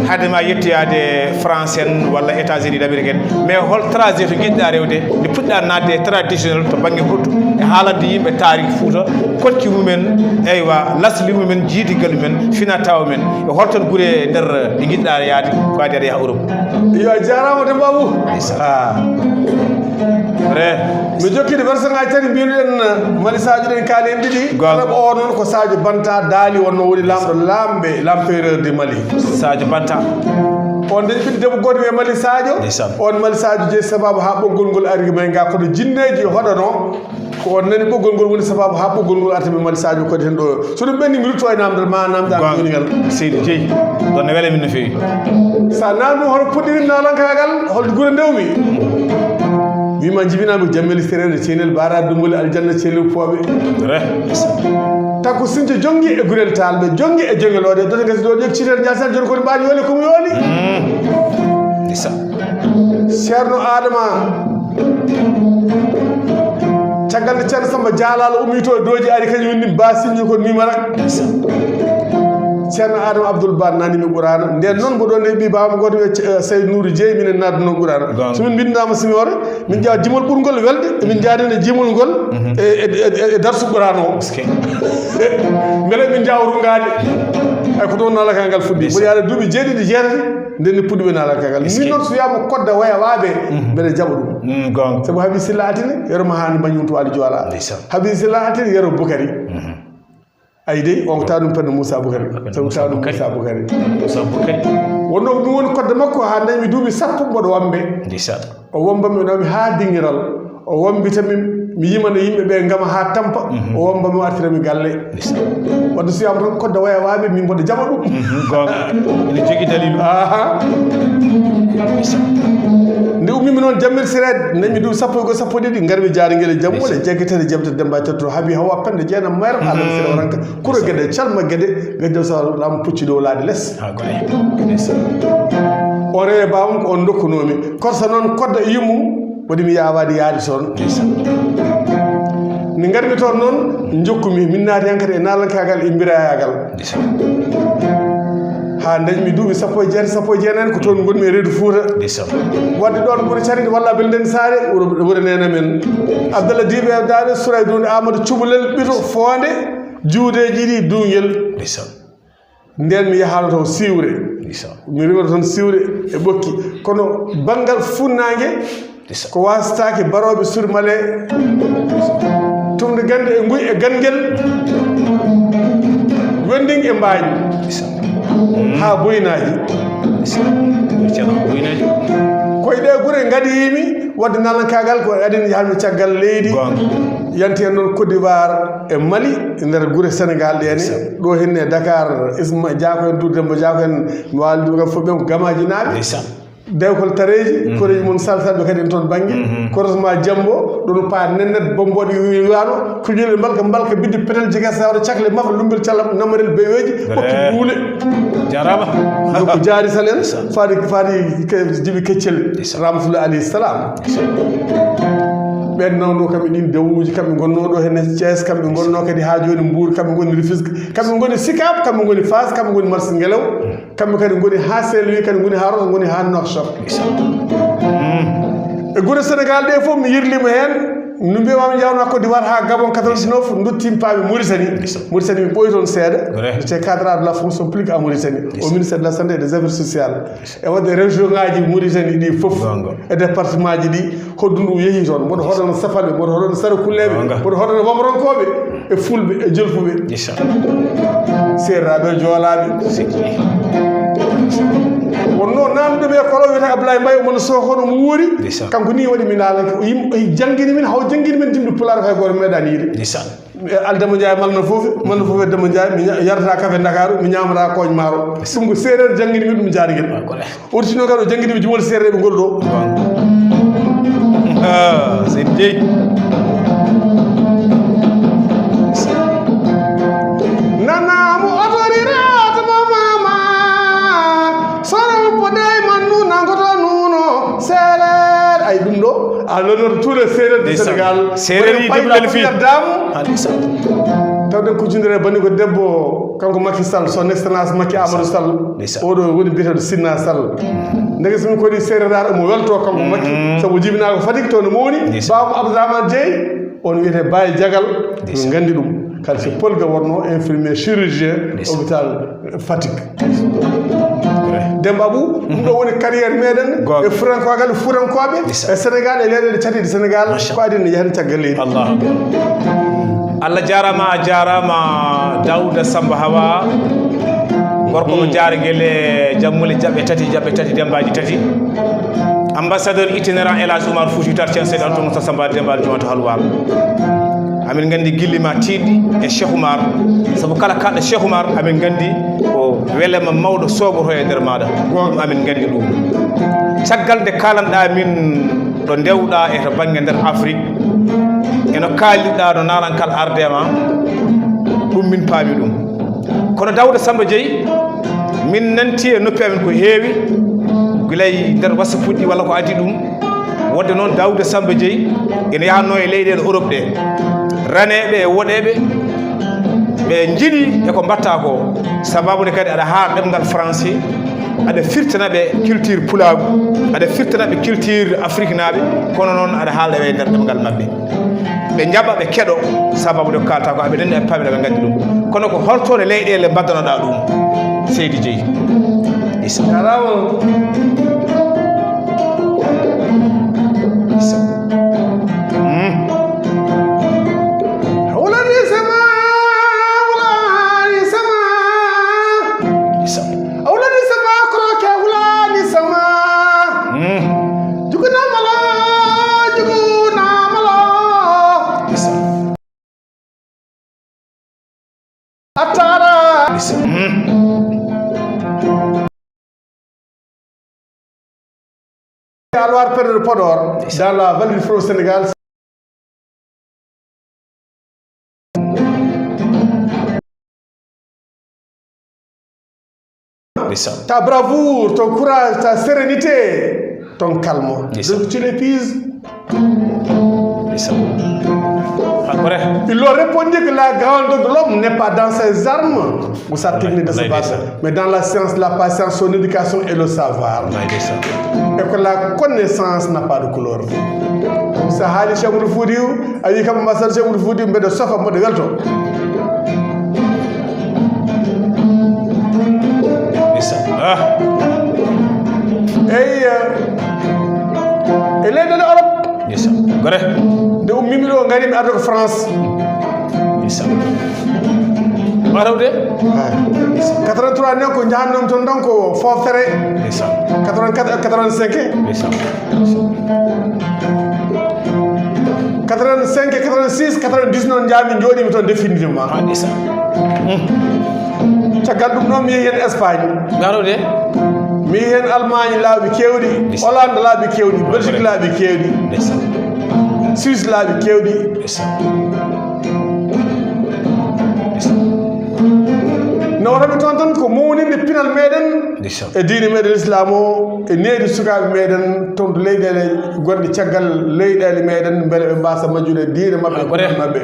hade ma yettoyade france en walla états unis d'amérique en? Mais hol trajet to jiɗɗa rewde nde puɗɗa nadde e traditionnel to bangge hoto e haalande yimɓe tarik fouta? Koɗki mumen eywa lasli mumen jiidigal mumen finatawa men e holton gure nder ɗe jiɗɗa yaade ko adi aɗa yaha europe? Yo a jarama de babu. Re. Mi jokkide version ngaji tati mbiɗen mali sadio ɗen kaali en ɗiɗi kala ko o noon ko sadio banta daali wonno woni lamɗo lamɓe l'empereur de mali. Sadio banta. On dañi ɓiɗɗo debbo goto wiye mali sadio. On mali sadio jeeyi sababu ha ɓoggol ngol ari may ga kono jinneji hoɗano. Ko on nani ɓoggol ngol woni sababu ha ɓoggol ngol arta mi mali sadio kadi hen ɗo. So ɗum ɓenni mi rutto e namdal ma namdal joni ngal. Seydi jeeyi. Ɗon ne wele min no feewi. Sa namdi hono puɗɗirin nalankagal holto gure ndewmi? Wima jibinami jammeli serede cenel bara dumboli aljanna cenel pooɓe. Takko sinco jongi e gurel talɓe jongi e jongelode dote gasi ɗo ƴek citere jaltal joni koni mbaɗi yole komi yoni. Isa. Ceerno adama. Caggal nde ceerno samba jaalalo ummi to e doji ari kañum windi ba sinñi ko numéro. Ceerno adama abdoul ba nanimi qurana nden noon mboɗo nde ɓi baba goto wiye seydi nouru jeeyi minen nadduno qurana so min mbindama simiore min jawa jimol ɓurgol welde min jaadino jimol ngol e darsu qurana o. Beele min jawa rungade ay ko toon nalaka ngal fuɗɗi mboɗo yaada duuɓi jeeɗiɗi jeetati. Nden ni puɗɗuɓe naalal kagal min noon so wiyama kodda waya waɓe mbeɗa jaɓa ɗum. Gonga. Sabu habi silla atini yero ma hani bañum to waali joala. Habi silla atini yero bukari. Ayi dey on ko tawa ɗum penno moussa bukari sabu tawa ɗum moussa bukari. Wonno ko ɗum woni kodda makko ha dañmi duuɓi sappo mboɗo wambe. O wombami o nawmi ha dingiral. O wombitami mi yimana yimɓe ɓe gama ha tampa. O wombami o artirami galle. Wadde so wiyama tan kodda waya waɓe min mboɗo jaɓa ɗum. Gonga. Ene jogui dalilu. Aha. Nde ummimi noon jammir sireede, nemi duuɓi sappo e go'o, sappo e ɗiɗi, ngarmi Jaari Ngel e Jammuule, jeeggatere jebte Demba Cotto, Habi Hawa, Pende Jeenam, Mayram, Alam Sere Waranka, Kuro Gede, Calma Gede, Gajjo Sawal, Lam Pucci dow laaɗe les. Ha, gole. O rewe baawam ko on ndokkunoomi. Korsa noon kodda e yummum, waɗi mi yaawaade yaade toon. Nde ngarmi toon noon, njokkumi, min naati hankadi e naalankaagal e mbirayaagal. Haa ndañmi duuɓi sappo e jeetati, sappo e jeenayi, ko toon ngonmi e reedu Fuuta. Ndeysaan. Waɗde ɗoon wuro Caridi walla Belden Saare, wuro, wuro neene men. Abdallah Diiɓe Daade, Suray Duunde, Amadou Cubalel, Ɓito Foonde, Juudeeji ɗi, Duungel. Ndeysaan. Ndeen mi yahaano toon Siwre. Ndeysaan. Mi riiwno toon Siwre e Ɓokki. Kono banngal funnaange, ko waasetaake barooɓe Surmale, Tumde Gannde e Nguy e Ganngel, Wending e Mbaañ, haa Boynaaji. Ko e ɗee gure ngadiimi waɗde naalankaagal, ko adii yahanmi caggal leydi. Yanti heen noon Côte d'Ivoire e Mali, e nder gure Sénégal ɗee ne. Ɗo henne Dakar, Isma Diako en, Doudou Demba Diako en, mi waali ɗum kam fof ɓen ko Gamaaji naaɓe. Dewkol Tareeji, koreeji mon Sal Salɓe kadi en toon bannge. Korosma Jambo, ɗo no pa nennet bomboɗe wiwano, ko ñuule mbalka mbalka bidde petel jega sawra cakle mafa lumbel calam namarel beweji, ɓokki ɓuule. Jarama. Donc Jaari Sal en, faadi, faadi ke-, Jibi Keccel, Ramatullahi alayhi salam. Ɓen nawno kamɓe ɗin dewuji, kamɓe gonno ɗo henne Thiès, kamɓe gonno kadi ha joni Mbour, kamɓe goni Rufisque, kamɓe goni Sicap, kamɓe goni Fass, kamɓe goni Marché Ngelaw. Kamɓe kadi ngoni ha Saint-Louis, kadi ngoni ha Rosso, ngoni ha Nouakchott. E gure Sénégal ɗe fof mi yirlima hen. No mbiyami jawna Côte d'Ivoire ha Gabon quatre-vingt-dix-neuf, duttim paami Mauritanie. Mauritanie mi ɓooyi toon seeɗa. J'étais cadre de la fonction publique à Mauritanie, au ministère de la santé et des affaires sociales. E wadde région ngaji Mauritanie ɗi fof, e département ji ɗi, hoddundu yeehi toon. Mboɗo hoɗano Safalɓe, mboɗo hoɗano Sarakulleɓe, mboɗo hoɗano Wamronkoɓe, e Fulɓe, e Jolfuɓe. Seeraaɓe, Joolaaɓe. Wonno naamnde ɓe kolo wiyata Ablaye Mbaye, omo Soho, hono mo wuuri. Kanko ni waɗi mi naalake. O yim-, o janngini min, haw janngini min jimɗi Pulaar, hay gooto meeɗaani yiide. E Aldemba Ndiaye malna foof, malna foof e Demba Ndiaye, mi ña-, yarata kafe Ndakaaru, mi ñaamata kooñ maaro. Ɗum ko seereer janngini min ɗum jaargel. O tino kadi o janngini mi jumol seereer ɓe ngol ɗo. Ah, Seydi Jeey. Nana mo otoriraata mo mama, soro mo podey man nuna ngoto nuno, seereer. Ay, ɗum ɗo, à l'honneur de tous les Sérères du Sénégal. Seereer yi debbo le fi. Dame. Tawden ko jundere bani ko debbo, kanko Macky Sall, son excellence Macky Amadou Sall. Oɗo woni biyeteeɗo Sinna Sall. Ndeke somi ko waɗi seereer omo welto kanko Macky, sabu jibinaa ko Fatick to no mowni. Baaba Abdourahmane Dieye, on wiyetee Baye Diagal, no nganndi ɗum. Kadi so Polga wonno infirmier chirurgien hôpital Fatick. Demba Abou, ɗum ɗo woni carrière meɗen e Fuutankoogal, Fuutankooɓe e Sénégal e leyɗeele catiiɗe Sénégal, ko adii no yahen caggal leydi. Allah jaaraama, a jaaraama Daouda Samba Hawa. Gorko mo Jaargel e Jammuule jaɓɓe tati, jaɓɓe tati, Dembaaji tati. Ambassadeur itinérant El Hadj Oumar Fouti Tall, Ceerno Seydi Antou Moussa Samba Demba Jumato Halwar. Amin nganndi gilli ma tiiɗɗi e Cheikh Oumar, sabu kala kaalɗo Cheikh Oumar, amin nganndi ko welema mawɗo soɓoto e nder maaɗa. Ɗum amin nganndi ɗum. Caggal nde kaalanɗa min ɗo ndewɗa e to bannge nder Afrique, e no kaalirɗa no naalankal arde ma, ɗum min paami ɗum. Kono Daouda Samba Dieye, min nanti e noppi amin ko heewi, gilay nder WhatsApp uji walla ko adii ɗum. Wonde noon Daouda Samba Dieye ene yahatno e leyɗeele Europe ɗe. Raneeɓe e woɗeeɓe ɓe njiɗi e ko mbaɗta ko. Sababu nde kadi aɗa haala ɗemngal français, aɗa firtana ɓe culture pulaagu, aɗa firtana ɓe culture afriknaaɓe, kono noon aɗa haalda ɓe e nder ɗemngal maɓɓe. Ɓe njaɓa, ɓe keɗo, sababu nde ko kaalta ko, aɓe ndenndi, aɓe paami, aɓe nganndi ɗum. Kono ko holtoon e leyɗeele mbaddanoɗa ɗum, Seydi Jeyi? Issa. Jarama. Issa. Mm. Wulani sama, wulani sama. Issa. Wulani sama, koroke wulani sama. Mm. Jugunamalo, jugunamalo. Issa. Atara. Issa. Mm. Alwar Pedro de Podor, dans la vallée du fleuve Sénégal. Ndeysaan. Ta bravoure, ton courage, ta sérénité, ton calme. Ndeysaan. Donc tu l'épuises. Ndeysaan. Hakkunde. Ils lui ont répondu que la grandeur de l'homme n'est pas dans ses armes ou sa technique de se Wallaay battre, ndeysaan. Mais dans la science, la patience, son éducation et le savoir. Wallaay ndeysaan. Et que la connaissance n'a pas de couleur. So haali Cheikhul Foudiou, a wi kam masal Cheikhul Foudiou, mbeɗa sofa, mboɗo welto. Ndeysaan. Ah. Eyi, e leyɗele Europe, Ndeysaan. Gore. Nde ummimi ɗo, ngarimi arde ko France. Ndeysaan. Mataw de. Quatre-vingt-trois ne ko jahannomi toon, donc ko foftere. Ndeysaan. Quatre-vingt-quatre, quatre-vingt-cinq. Ndeysaan. Quatre-vingt-cinq, quatre-vingt-six, quatre-vingt-dix noon, njaami, jooɗimi toon définitivement. Ah, ndeysaan. Caggal ɗum noon, mi yehi heen Espagne. Mataw de. Mi yehi heen Allemagne laabi keewɗi, Hollande laabi keewɗi, Belgique laabi keewɗi, Ndeysaan. Suisse laabi keewɗi. Ndeysaan. Nawatami toon tan ko mawninde pinal meɗen Ndeysaan. E diine meɗen Islam o, e needi sukaaɓe meɗen toon to leyɗeele gonɗe caggal leyɗeele meɗen, mbele ɓe mbasa majjude diine maɓɓe, Ah, gore. Maɓɓe.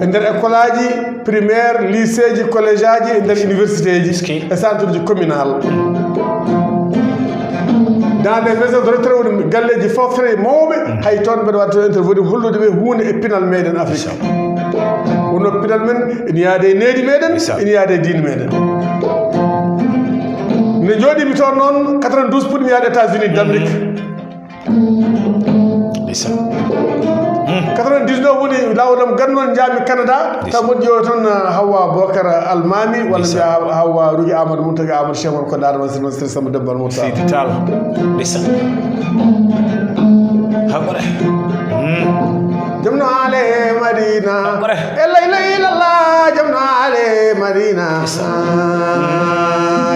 E nder école aji primaire, lycée ji, collège aji, e nder université ji, e centre ji communal. Dans les maisons de retraite, woni galleji foftere mawɓe, hay toon mbeɗa waɗa toon interview, hollude ɓe huunde e pinal meɗen Afrique. Wonno pinal men ene yaade e needi meɗen, ene yaade e diine meɗen. Nde jooɗimi toon noon, quatre-vingt-douze puɗmi yaade États-Unis d'Amérique. Quatre-vingt-dix-neuf woni laawol am ganndol, njaami Canada. Taw mboɗo ƴeewa toon, uh, Hawwa Bokar Almami, walla mbiya Hawwa Rugi Amadou Mountaga Amadou Cheikh Omar Kodar Mansour Mansour Samba Dembal Moussa. Sidi Tall. Ndeysaan. Hakkunde. Jamnaale Madina. Hakkunde. E la ilaha illallah, jamnaale Madina.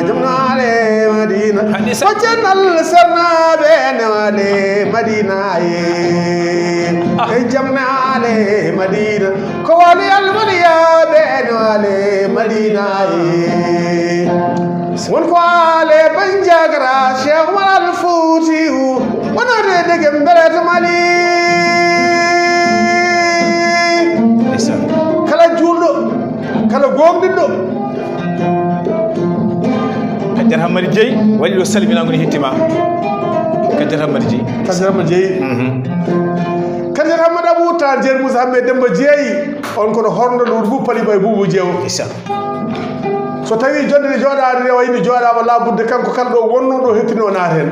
Jamnaale Madina. Hadisa. Ko cennal sernaɓe newale Madina ye. E jamnaale Madina. Ko wali alwaliyaɓe newale Madina ye. Won ko ale banjagara Cheikh Umar Al Fouti. Wonade dege mbele to Mali. Ndeysaan. Kala juulɗo, kala gooŋɗinɗo. Hajjat Hammadi Jeey waɗi ɗo salminaango ne hettima. Hajjat Hammadi Jeey. Hajjat Hammadi Jeey. Hajjat Hammadi Abou Tan Jeer Moussa Hammet Demba Jeey. On kono horndo ɗo Rubu Pali Bay Bubu Jeewo. Ndeysaan. So tawi jonde nde jooɗaade nde wayni jooɗaama, labudde kanko kala ɗo wonno ɗo hettino naata heen.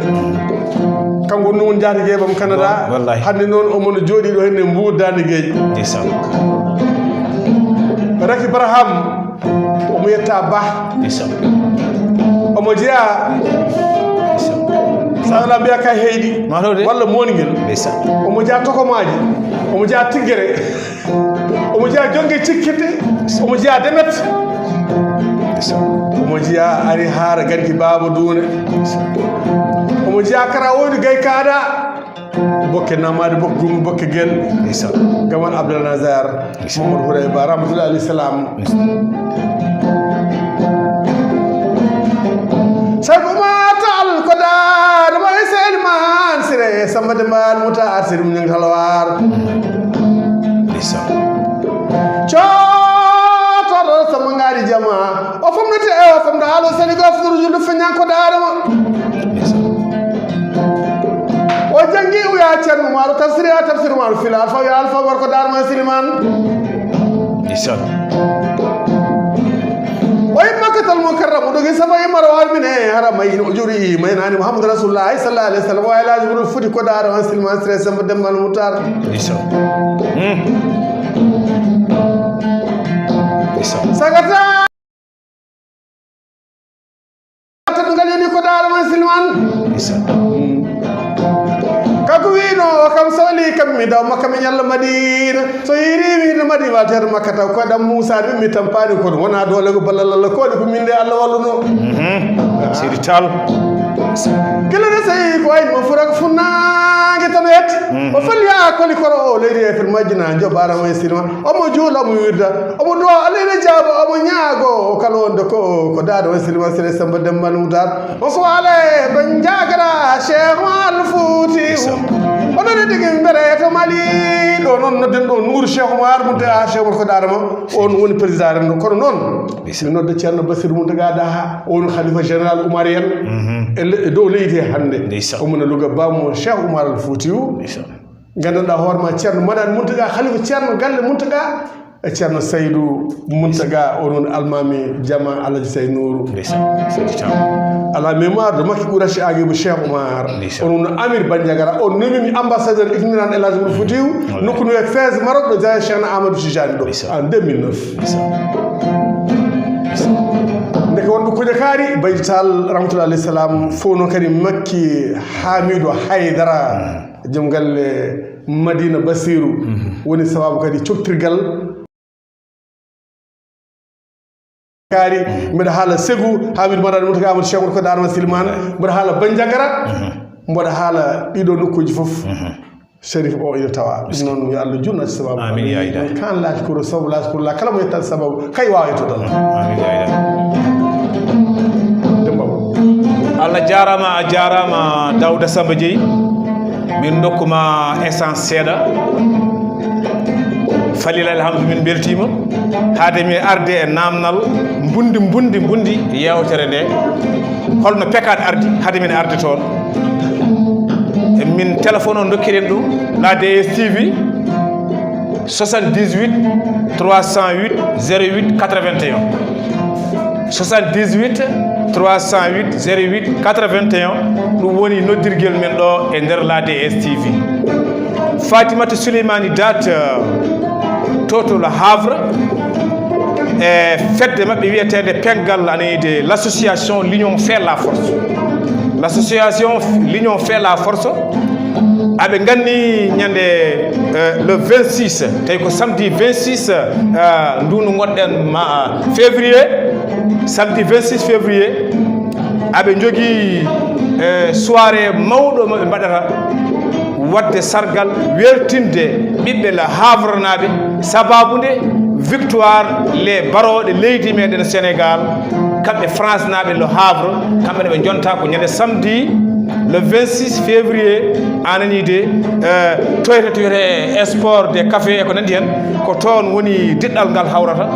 Kanko woni ɗum jaati jeebam Canada. Wallahi. Hannde noon omo no jooɗi ɗo henne mbuur daande geeƴi. Ndeysaan. Raki Baraham, omo yetta Bah. Ndeysaan. Omo jeyaa. Ndeysaan. Sa wala mbiya kay heyɗi. Mataw de. Walla mooni ngel. Ndeysaan. Omo jeyaa Tokomaaji. Omo jeyaa Tiggere. Omo jeyaa Jonge Cikkitte. Omo jeyaa Demet. Ndeysaan. Omo jeyaa Ari Haara Garki Baaba Duune. Omo jeyaa Kara Woydu Gay Kaada. Bokke Namadi, Bokke Gungu, Bokke Gel. Ndeysaan. Gamal Abdel Nazar. Mamadou Hourayba, Rahmatullahi alayhi salam. Cheikh Oumar Tall ko daade mo e Seydi Man Siré Samba Dembal Moutar Siré Mouñang Halwar. Ndeysaan. Cootoɗo Samba Ngari Jama. O fomnete e o fomda haalo seli go fotoro julɗo feññan ko daade mo. Ndeysaan. O janngi o wiya Ceerno Umaru tafsiri ha tafsir Umaru fila alfa wiya alfa war ko daade mo e Siliman. Ndeysaan. O yi Makkatal Mukarram, o dogi Safa, o yi Marwa, o armini e Haramayn, o juri, o maynani Muhammadu Rasulullahi sallallahu alaihi wasallam, o yi Alhaji Jibril Futi ko daaro an Silman Sire Samba Demba Mutar. Ndeysaan. Hmm. Ndeysaan. Sagata teddugal yoni ko daaro an Silman. Ndeysaan. Kanko wino o kam soli kam mi daw Makka mi ñalla Madina. So yiri wiide Madi water Makka taw ko dam Musa mi mi tampani ko wona doole ko ballal Allah ko ko min de Allah walluno. Mhm. Seydi Tall. Gila ne sey ko ay mo furak funnaange tan et. O fali haa koli koro o leydi e firmaaji na jobaara mo e silma. Omo juula, omo wirda, omo duwa, Allah ina jaaba, omo ñaago. O kala wonde ko, ko daado o silma sere Samba Demba Nudar. O ko ale ban jagara Cheikh Al Fouti. Onon e digi mbere to Mali. Ɗo noon nodden ɗo Nour Cheikh Oumar Mountaga Cheikh Oumar ko daara ma. On woni président renndo. Kono noon, mi nodda Ceerno Bassirou Mountaga Daha, on khalifa général Oumar en. E le-, e dow leydi he hannde. Ndeysaan. Omo no Louga bammo Cheikh Oumar Al Foutiou. Ndeysaan. Nganndanɗaa hoore ma Ceerno Madani Mountaga, khalifa Ceerno Galle Mountaga, e Ceerno Saydou Mountaga, on woni almami jama Alhaji Saydou Nourou. Ndeysaan. Seydi Thiam. À la mémoire de Macky Ourachi Aguibou Cheikh Oumar. Ndeysaan. On woni Amir Bandiagara, on nomimi ambassadeur itiniraan El Hadj Oumar Foutiou, nokku no e Fès Maroc, ɗo jaya Cheikh Amadou Tidiane ɗo, en deux mille neuf. Ndeke wonɓe kuuƴe kaari, Baydi Tall, rahmatullahi alayhi salam, fof noon kadi Makki Hamidou Haydara, joom galle Madina Basiru, woni sababu kadi coktirgal kaari. Mbeɗa haala Segu, Hamidou Madani Moutaka Amadou Cheikh Oumar Kodde Adama Silimane, mbeɗa haala Bandiagara, mbeɗa haala ɗiɗo nokkuuji fof. Sherif o ina tawa. Ɗum noon, yo Allah juutnu e sababu. Amin, ya Ilahi. Kan laati koro sababu, laati koro la, kala mo yettaade sababu, kay waawa yettude Allah. Amin, ya Ilahi. Demba. Allah jaaraama, a jaaraama, Daouda Samba Dieye. Min ndokkuma essence seeɗa. Falil alhamdu, min mbeltiima. Haade mi arde e naamnal mbundi, mbundi, mbundi yeewtere nde. Holno pekaan ardi, haade min arde toon. E min téléphone o ndokkiɗen ɗum, la D S T V, soixante-dix-huit trois cent huit zéro huit quatre-vingt-un. Soixante-dix-huit trois cent huit zéro huit quatre-vingt-un, ɗum woni noddirgel men ɗo e nder la D S T V. Fatimata Souleymani Dat, euh, to to Le Havre, e fedde maɓɓe wiyeteende Pengal, aneyde l'association L'Union fait la force. L'association L'Union fait la force, aɓe nganni ñande, euh, le vingt-six, tawi ko samedi vingt-six, euh, ndu ndu ngonɗen ma, février, samedi vingt-six février, aɓe njogii, eh, soirée mawɗo mo ɓe mbaɗata, waɗde sargal, weltinde ɓiɓɓe Le Havre naaɓe, sababu nde victoire les barooɗe leydi meɗen Sénégal, kamɓe France naaɓe Le Havre, kamɓe ne ɓe jonta ko ñande samedi le vingt-six février, a nanii de, eh, toyre toyre e sport de café e ko nandi hen, ko toon woni diɗɗal ngal hawrata.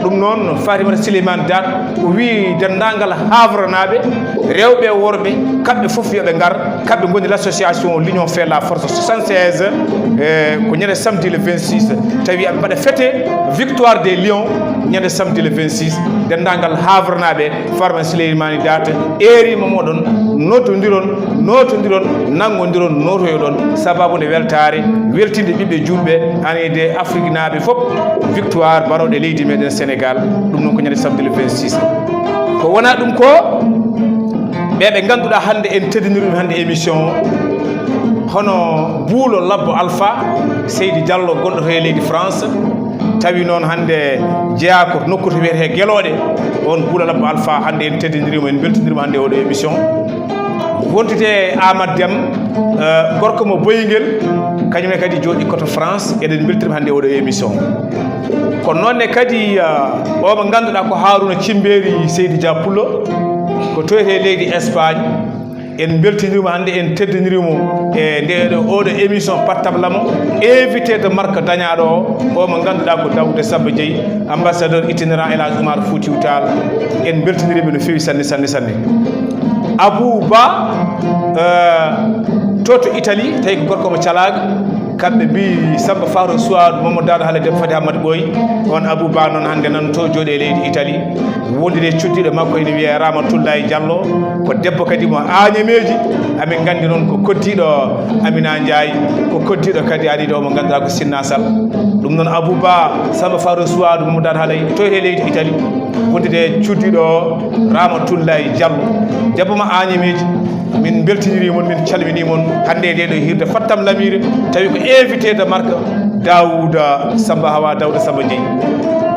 Ɗum noon, Fatimata Souleymane Dat, o wii denndaangal Havrenaaɓe, rewɓe e worɓe, kamɓe fof yo ɓe ngar, kamɓe ngoni l'association L'Union fait la force soixante-seize, eh, ko ñande samedi le vingt-six, tawi aɓe mbaɗa fête victoire des Lions ñande samedi le vingt-six, denndaangal Havrenaaɓe, Farma Souleymane Dat, eeriima moɗon, nodondiron, nootondiron, nanngondiron, nootoyoɗon, sababu nde weltaare, weltinde ɓiɓɓe juulɓe, aneyde Afriknaaɓe fof, victoire barooɗe leydi meɗen Sénégal. Ɗum noon ko ñande samedi le vingt-six. Ko wona ɗum ko, ɓe ɓe ngannduɗaa hannde en teddiniri ɗum hannde émission o, hono Buulo Labbo Alpha, Seydi Diallo gonɗo to e leydi France, tawi noon hannde jeyaa ko nokku to wiyetee Gelooɗe, on Buulo Labbo Alpha, hannde en teddindirimo, en mbeltindirimo hannde oɗo émission. Wondude e Amadou Deme, eh, gorko mo Boyngel, kañum e kadi jooɗi ko to France, eɗen mbeltirimo hannde oɗo émission. Kono noon ne kadi, eh, o mo ngannduɗaa ko Harouna Cimberi Seydi Dia Pullo, ko to e leydi Espagne. En mbeltinirimo hannde, en teddinirimo e nde ɗo, oɗo émission Pattabla mo, invité de marque dañaaɗo o, o mo ngannduɗaa ko Daouda Samba Dieye, ambassadeur itinérant El Hadj Oumar Foutiyou Tall. En mbeltinirimo no feewi sanne, sanne, sanne. Abou Ba, euh, to to Italie, tawi ko gorko mo Calaaga. Kamɓe mbi Samba Faro Suwadu Mamadou Dado Hale debbo Fadi Hammat Ɓooy, on Abou Ba noon hannde nan to jooɗi e leydi Italie. Wondude e cuddiɗo makko ene wiyee Ramatoulaye Diallo, ko debbo kadi mo Añameeji. Amin nganndi noon ko koddiiɗo Amina Ndiaye, ko koddiiɗo kadi ari ɗo mo ngannduɗaa ko Sinna Sall. Ɗum noon Abou Ba, Samba Faro Suwadu Mamadou Dado Hale to e leydi Italie. Wondude e cuddiiɗo Ramatoulaye Diallo, debbo mo Añameeji. Min mbeltinirii mon, min calminii mon hannde e nde ɗo hirde Fattam Lamiire, tawi ko invité de marque Daouda Samba Hawa, Daouda Samba Dieye.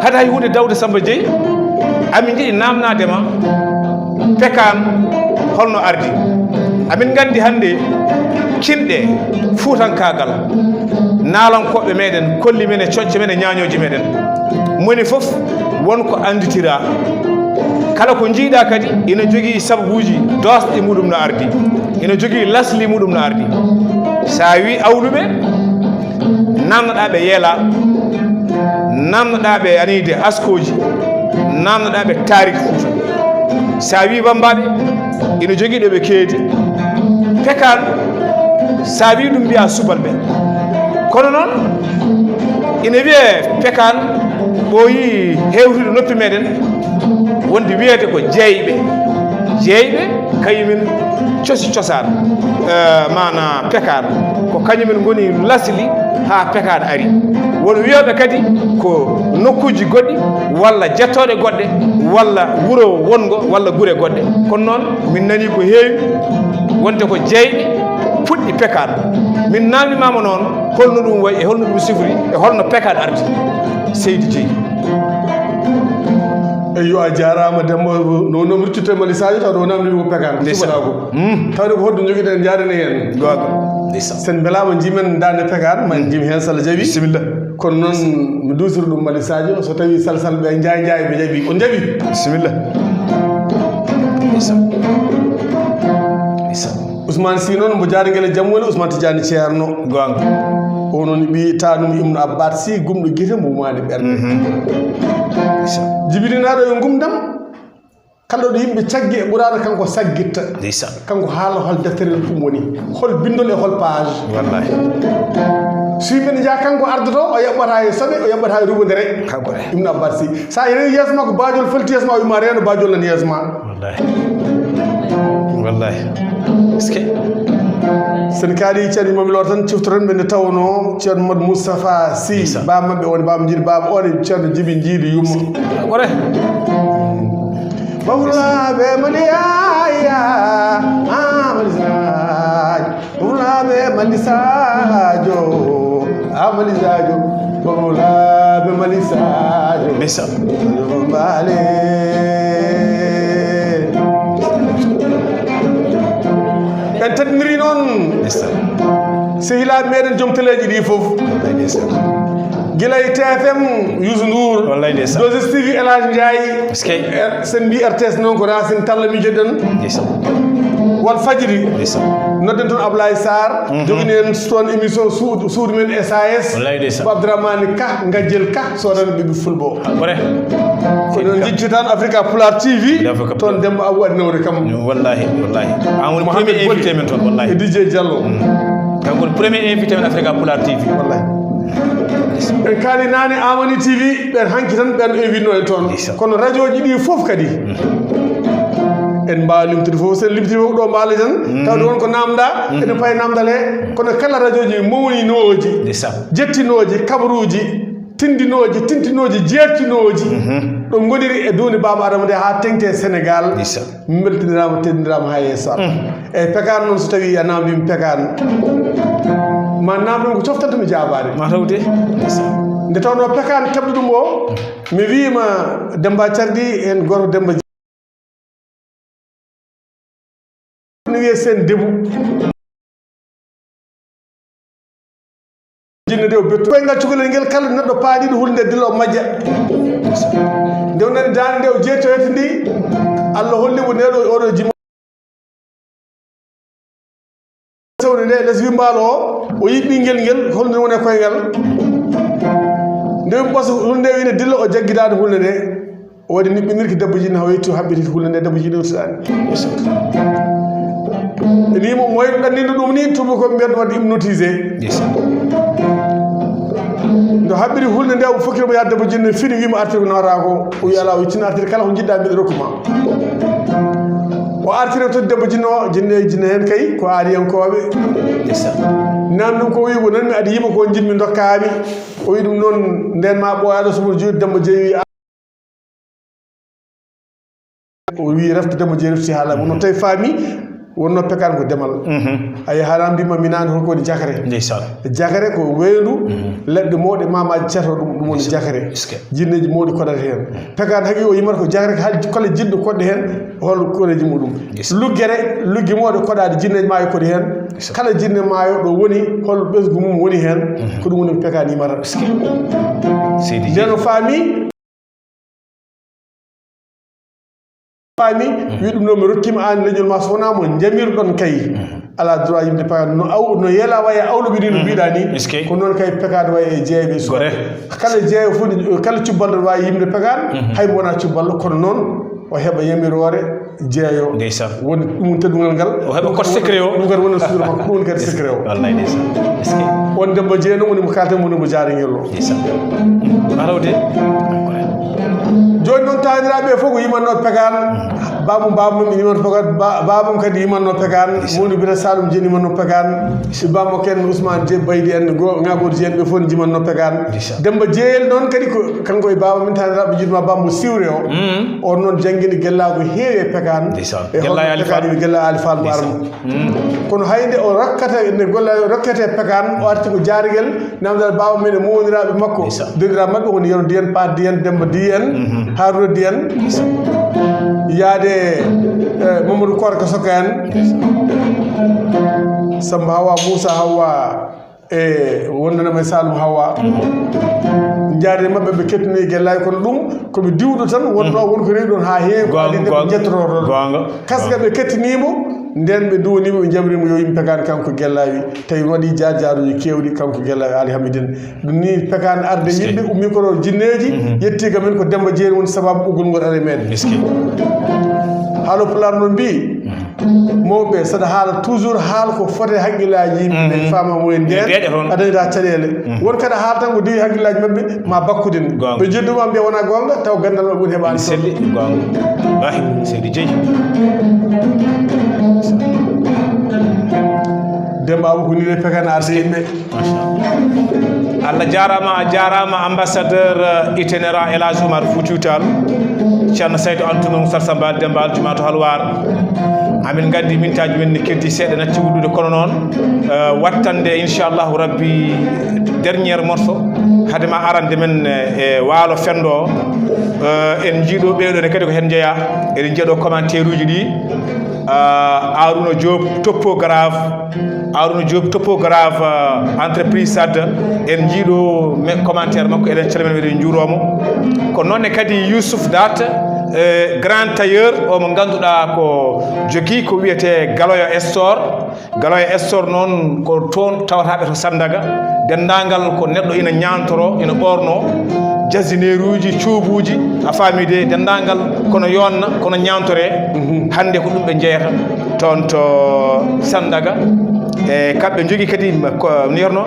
Hade hay huunde Daouda Samba Dieye, amin njiɗi naamnaade ma, pekaan, Holno ardi? Amin nganndi hannde kinɗe fuutankaagal, naalankooɓe meɗen kolli men e coñce men e ñaañooji meɗen. Moni fof won ko annditiraa. Kala ko njiiɗaa kadi ina jogii sababuuji doosɗi muɗum no ardi, ina jogii lasli muɗum no ardi. So a wii awluɓe, naamnoɗaa ɓe yeela, naamnoɗaa ɓe aniide askooji, naamnoɗaa ɓe taariik Fuuta. So a wii bammbaaɓe, ina jogii ɗo ɓe keedi. Pekaan, so a wii ɗum mbiyaa subalɓe. Kono noon, ina wiyee pekaan ɓooyii hewtude noppi meɗen, wonde wiyeede ko jeeyɓe. Jeeyɓe, kañumen cosi cosaan, eh, maana pekaan. Ko kañumen ngoni lasli haa pekaan ari. Won wiyooɓe kadi ko nokkuuji goɗɗi, walla jettooɗe goɗɗe, walla wuro wonngo, walla gure goɗɗe. Kono noon, min nanii ko heewi, wonde ko jeeyɓe puɗɗi pekaan. Min naamnimaama noon, holno ɗum wayi, e holno ɗum sifori, e holno pekaan ardi. Seydi Jeey. Eyyo, a jaaraama, Demba. No, no mi ruttitto e Mali Sadio, taw ɗo namdi ko pekaan, ko Ndeysaan. Subalaago. Mm. Tawde ko hoɗde njogiɗen, njaarani en. Goonga. Ndeysaan. Sen mbelaama, njimen daande pekaan, ma en njim heen, so Allah jaɓi. Bisimilla. Kono noon, mi duusira ɗum Mali Sadio, so tawi salsalɓe njaay njaay ɓe jaɓi, on jaɓi? Bisimilla. Ndeysaan. Ndeysaan. Ousmane Sy noon, mbo Jaari Ngel e jam woni, Ousmane Tidiane Ceerno. Goonga. O noon ɓii taanum Ibnu Abbaat Sy, gumɗo gite mbo wumaani ɓernde. Mhm. Ndeysaan. Jibirinaaɗo e ngumdam, kala ɗo yimɓe caggi e Quraana, kanko saggitta. Ndeysaan. Kanko haala hol deftere ɗum woni, hol bindol e hol page. Wallahi. So yimɓe ne njaha, kanko ardoto, o yaɓɓata e soɓe, o yaɓɓata e rubodere. Kanko e. Ibnu Abbaat Sy. Sa rewi yeeso ma ko baajol, falti yeeso ma, o wima reeno baajol nan yeeso ma. Wallahi. Wallahi. Est-ce que? Sen kaali Ceerno Imam Lor tan, ciftoren ɓe nde tawnoo Ceerno Modou Moustapha Sy, Ndeysaan. Baaba maɓɓe woni Baaba Jiidu, Baaba on e Ceerno Jibi Jiidu yumma. Kore. Mawlaaɓe Mali Yaya, Amadou Sadio. Pulaaɓe Mali Sadio, a Mali Sadio, pulaaɓe Mali Sadio. Ndeysaan. Mbaale. En tedniri noon. Ndeysaan. Sehilaaɓe meɗen joom teleeji ɗi fof. Ndeysaan. Gila e T F M, Youssou Ndour. Wallay ndeysaan. Deux S T V, El Hadj Ndiaye. Est-ce que? Eh, sen mbi R T S noon ko Racine Talla mijoɗen. Ndeysaan. Wal Fajiri. Ndeysaan. Nodden toon Ablaye Sarr. Mhm. Jogini en toon émission suudu, suudu men S A S. Wallay ndeysaan. Ko Abdourahmane Ka, Ngajel Ka, soodani ɓiɓɓe Fulɓe o. Kore. Ko noon njejjitaano Africa Pulaar T V. Africa Toon Pulaar. Demba Abou waɗi nawde kam. Wallahi, wallahi. An woni Mohamed premier invité Boni. Men toon, wallahi. E D J Diallo. Mm. Kanko woni premier invité men Africa Pulaar T V. Wallahi. En kaali naane Amani T V, ɓen hanki tan ɓen invitno en toon. Ndeysaan. Kono rajooji ɗi fof kadi. Mm. En mbaawa limtude fof, sen limti fof ɗo mbaali tan. Mm. Tawde won ko namda, Mm. ene payi namdal he. Kono kala rajooji mawninooji, Ndeysaan. Jettinooji, kabaruuji, tindinooji, tintinooji, jeertinooji, Mhm. ɗo ngoniri e duunde Baaba Adama nde haa teŋti e Senegaal. Ndeysaan. Mbeltiniraama, teddiniraama haa yeeso Alla. Mm. Eyi, pekaan noon, so tawii a naamndiima pekaan, ma naamndiima ko coftanta mi jaabaade. Ma tawde. Ndeysaan. Nde tawnoo pekaan keɓɗo ɗum o, mi wiima Demba Cardi, heen gooto Demba ne wiyee Seen Debu. Jinne de o bettu. Koyngal cukalel ngel kala neɗɗo paadiiɗo hulde dilla o majja. Nde o nani daande nde o jeeto heti ndi, Allah holli mo ndeɗo oɗo jimo. Sewde nde les wimbaalo o, o yi ɓinngel ngel, holno woni e koyngal. Nde wimɓe ɓoso hulde nde wine dilla o jaggi daande hulde nde. O waɗi niɓɓinirki debbo jinne, hawa yettu haɓɓiti hulde nde, debbo jinne wurtiɗaani. Ni mo moyɗo ɗannino ɗum ni, tuuba ko mbiyata waɗde hypnotisé. Ndeysaan. Nde haɓɓiri hulde nde, o fokkiri mo yaade debbo jinne, fini wiima artir ko nawata ko. O wi alaa, o yettin artir kala ko njiɗɗa mbiɗa rokku ma. O artiri to debbo jinne o, jinne, jinne heen kay ko aariyankooɓe. Ndeysaan. Naamni ɗum ko o wi ko nanmi aɗa yima ko njiɗmi ndokkaami. O wi ɗum noon, ndeen ma ɓooyaɗo suɓo juuɗe debbo jeeyi wi O wi refte debbo je refti haala mo no tawi faami Wonno pekaan ko demal. Mhm. A yaha haala mbima mi nani holko woni jakare. Ndeysaan. Jakare ko weyndu, mhm, leɗɗe mawɗe mamaji cato ɗum, ɗum woni jakare. Est-ce que? Jinneji mawɗi kodata heen. Pekaan hagi o yimata ko jakare, hal kala jinɗo koɗɗe heen, hol koreji muɗum. Yes. Luggere, luggi mawɗe koɗaɗe jinneji maayo koɗi heen. Yes. Kala jinne maayo ɗo woni, hol ɓesgu mum woni heen. Mhm. Ko ɗum woni ko pekaan yimata. Est-ce que? Seydi Nden Jeey. O faami, faami, mhm, wi ɗum ɗo mi rokkima an leñol ma, so wona mo jamirɗon kay. Mhm. Ala droit yimde pekaan no aw, no yeela waye awluɓe ni no, mhm, mbiɗa ni. Est-ce que? Ko noon kay pekaan waye e jeeyɓe e sukaɓe. Gore. Kala jeeyo fof, kala cubbalɗo wawi yimde pekaan, mhm, hay mo wona cubbalɗo, kono noon o heɓa yamiroore jeeyo. Ndeysaan. Woni ɗum woni teddungal ngal. O heɓa code secret o. Ɗum kadi woni suura makko, ɗum woni kadi secret o. Wallay ndeysaan. Est-ce que? On Demba Jeey noon woni mo kalten, woni mo jaari ngel o. Ndeysaan. Alawde. Jooni noon, taaniraaɓe fof ko yimanno pekaan. Baabum, baabum yimanno pekaan, ba-, baabum kadi yimanno pekaan. Ndeysaan. Mawni Bira Saloum Jeey yimanno pekaan. Si Bambo ken Ousmane Jeey Baydi en, go-, Ŋaagoor Jeey en, ɓe fof ne yimanno pekaan. Ndeysaan. Demba Jeeyel noon kadi ko kanko e baaba min taaniraaɓe juutma Bambo Siwre o. Mm. On noon janngini gellaagu heewi e pekaan. Ndeysaan. E Gella hono Ali Fall. Pekaan wi Gella Ali Fall mo Ndeysaan. Armo. Mm. Kono hay nde o rokkata, nde golla rokkete pekaan, o arti ko jaargel, namdal baaba men e mawniraaɓe makko. Ndeysaan. Dendiraaɓe maɓɓe woni Yero Diyen, Paat Diyen, Demba Diyen, mhm, Haruna Diyen. Ndeysaan. Yaade, eh, Mamadou Korka Soka en. Ndeysaan. Samba Hawa, Moussa Hawa, e wondanama e Saloum Hawa. Jaade maɓɓe ɓe kettini e Gellaawi, kono ɗum ko ɓe diwɗo tan, wonno, mhm, won ko rewi ɗon haa heewi, ko goonga, adii nde ɓe goonga, njettoroo ɗon. Goonga. Kasga ɓe kettinii mo, nden ɓe duwanii mo, ɓe njabrii mo yo yimɓe pekaan kanko Gellaawi. Tawi waɗi jaar-jaaruuji keewɗi kanko Gellaawi Ali Hamidine. Ɗum ni pekaan arde Est-ce que? Yimɓe, ummi ko ɗo jinneeji, mhm, yetti ga min ko Demba Jeeri woni sababu ɓoggol ngol ari meɗen. Est-ce que? Haalo Pulaar no mbii, mhm. Mawɓe, saɗa haala toujours, haal ko foti e hakkillaaji yimɓe ɓe, mhm, faama mo e nden, deeƴa toon. A dañata caɗeele. Mhm. Won kadi haal tan ko dewi hakkillaaji maɓɓe, ma bakkudin. Goonga. Ɓe jeddude ma mbiya wona goonga, taw ganndal maɓɓe woni heɓaani. Selli, goonga. Wallahi, Seydi Jeey. Demba Abou ko ni le pekaan arde yimɓe. Machallah. Allah jaaraama, a jaaraama, ambassadeur, euh, itinérant El Hadj Oumar Foutiyou Tall. Ceerno Saydou Antou Noon Sarsamba Demba Aljumaa to Halwaar. Amin nganndi mintaaji men ne keddi seeɗa natti wuɗɗude, kono noon, euh, wattande inchallahu rabbi dernier morceau. Hade ma arande men, euh, e waalo fenndo, euh, en njiiɗo ɓeeɗo ne kadi ko heen njeyaa. Eɗen njiya ɗo commentaire uji ɗi. Ah, Arouna Diop, topographe. Arouna Diop, topographe, ah, entreprise Sadda. En njiiɗo me-, commentaire makko, eɗen calmina mo, eɗen njuuroo mo. Ko noon ne kadi Youssouf Dat, eh, grand tailleur, o mo ngannduɗaa ko jogii ko wiyetee Galoya Store. Galoya Store noon ko toon tawataaɓe to Sandaga. Denndaangal ko neɗɗo ina ñaantoro, ina ɓoorno, jasineeruuji, cuubuuji, a faami de, denndaangal kono yoonna, kono ñaantoree. Mhm. Hannde ko ɗum ɓe njeyata toon to Sandaga. E kamɓe njogii kadi ko no wiyatnoo,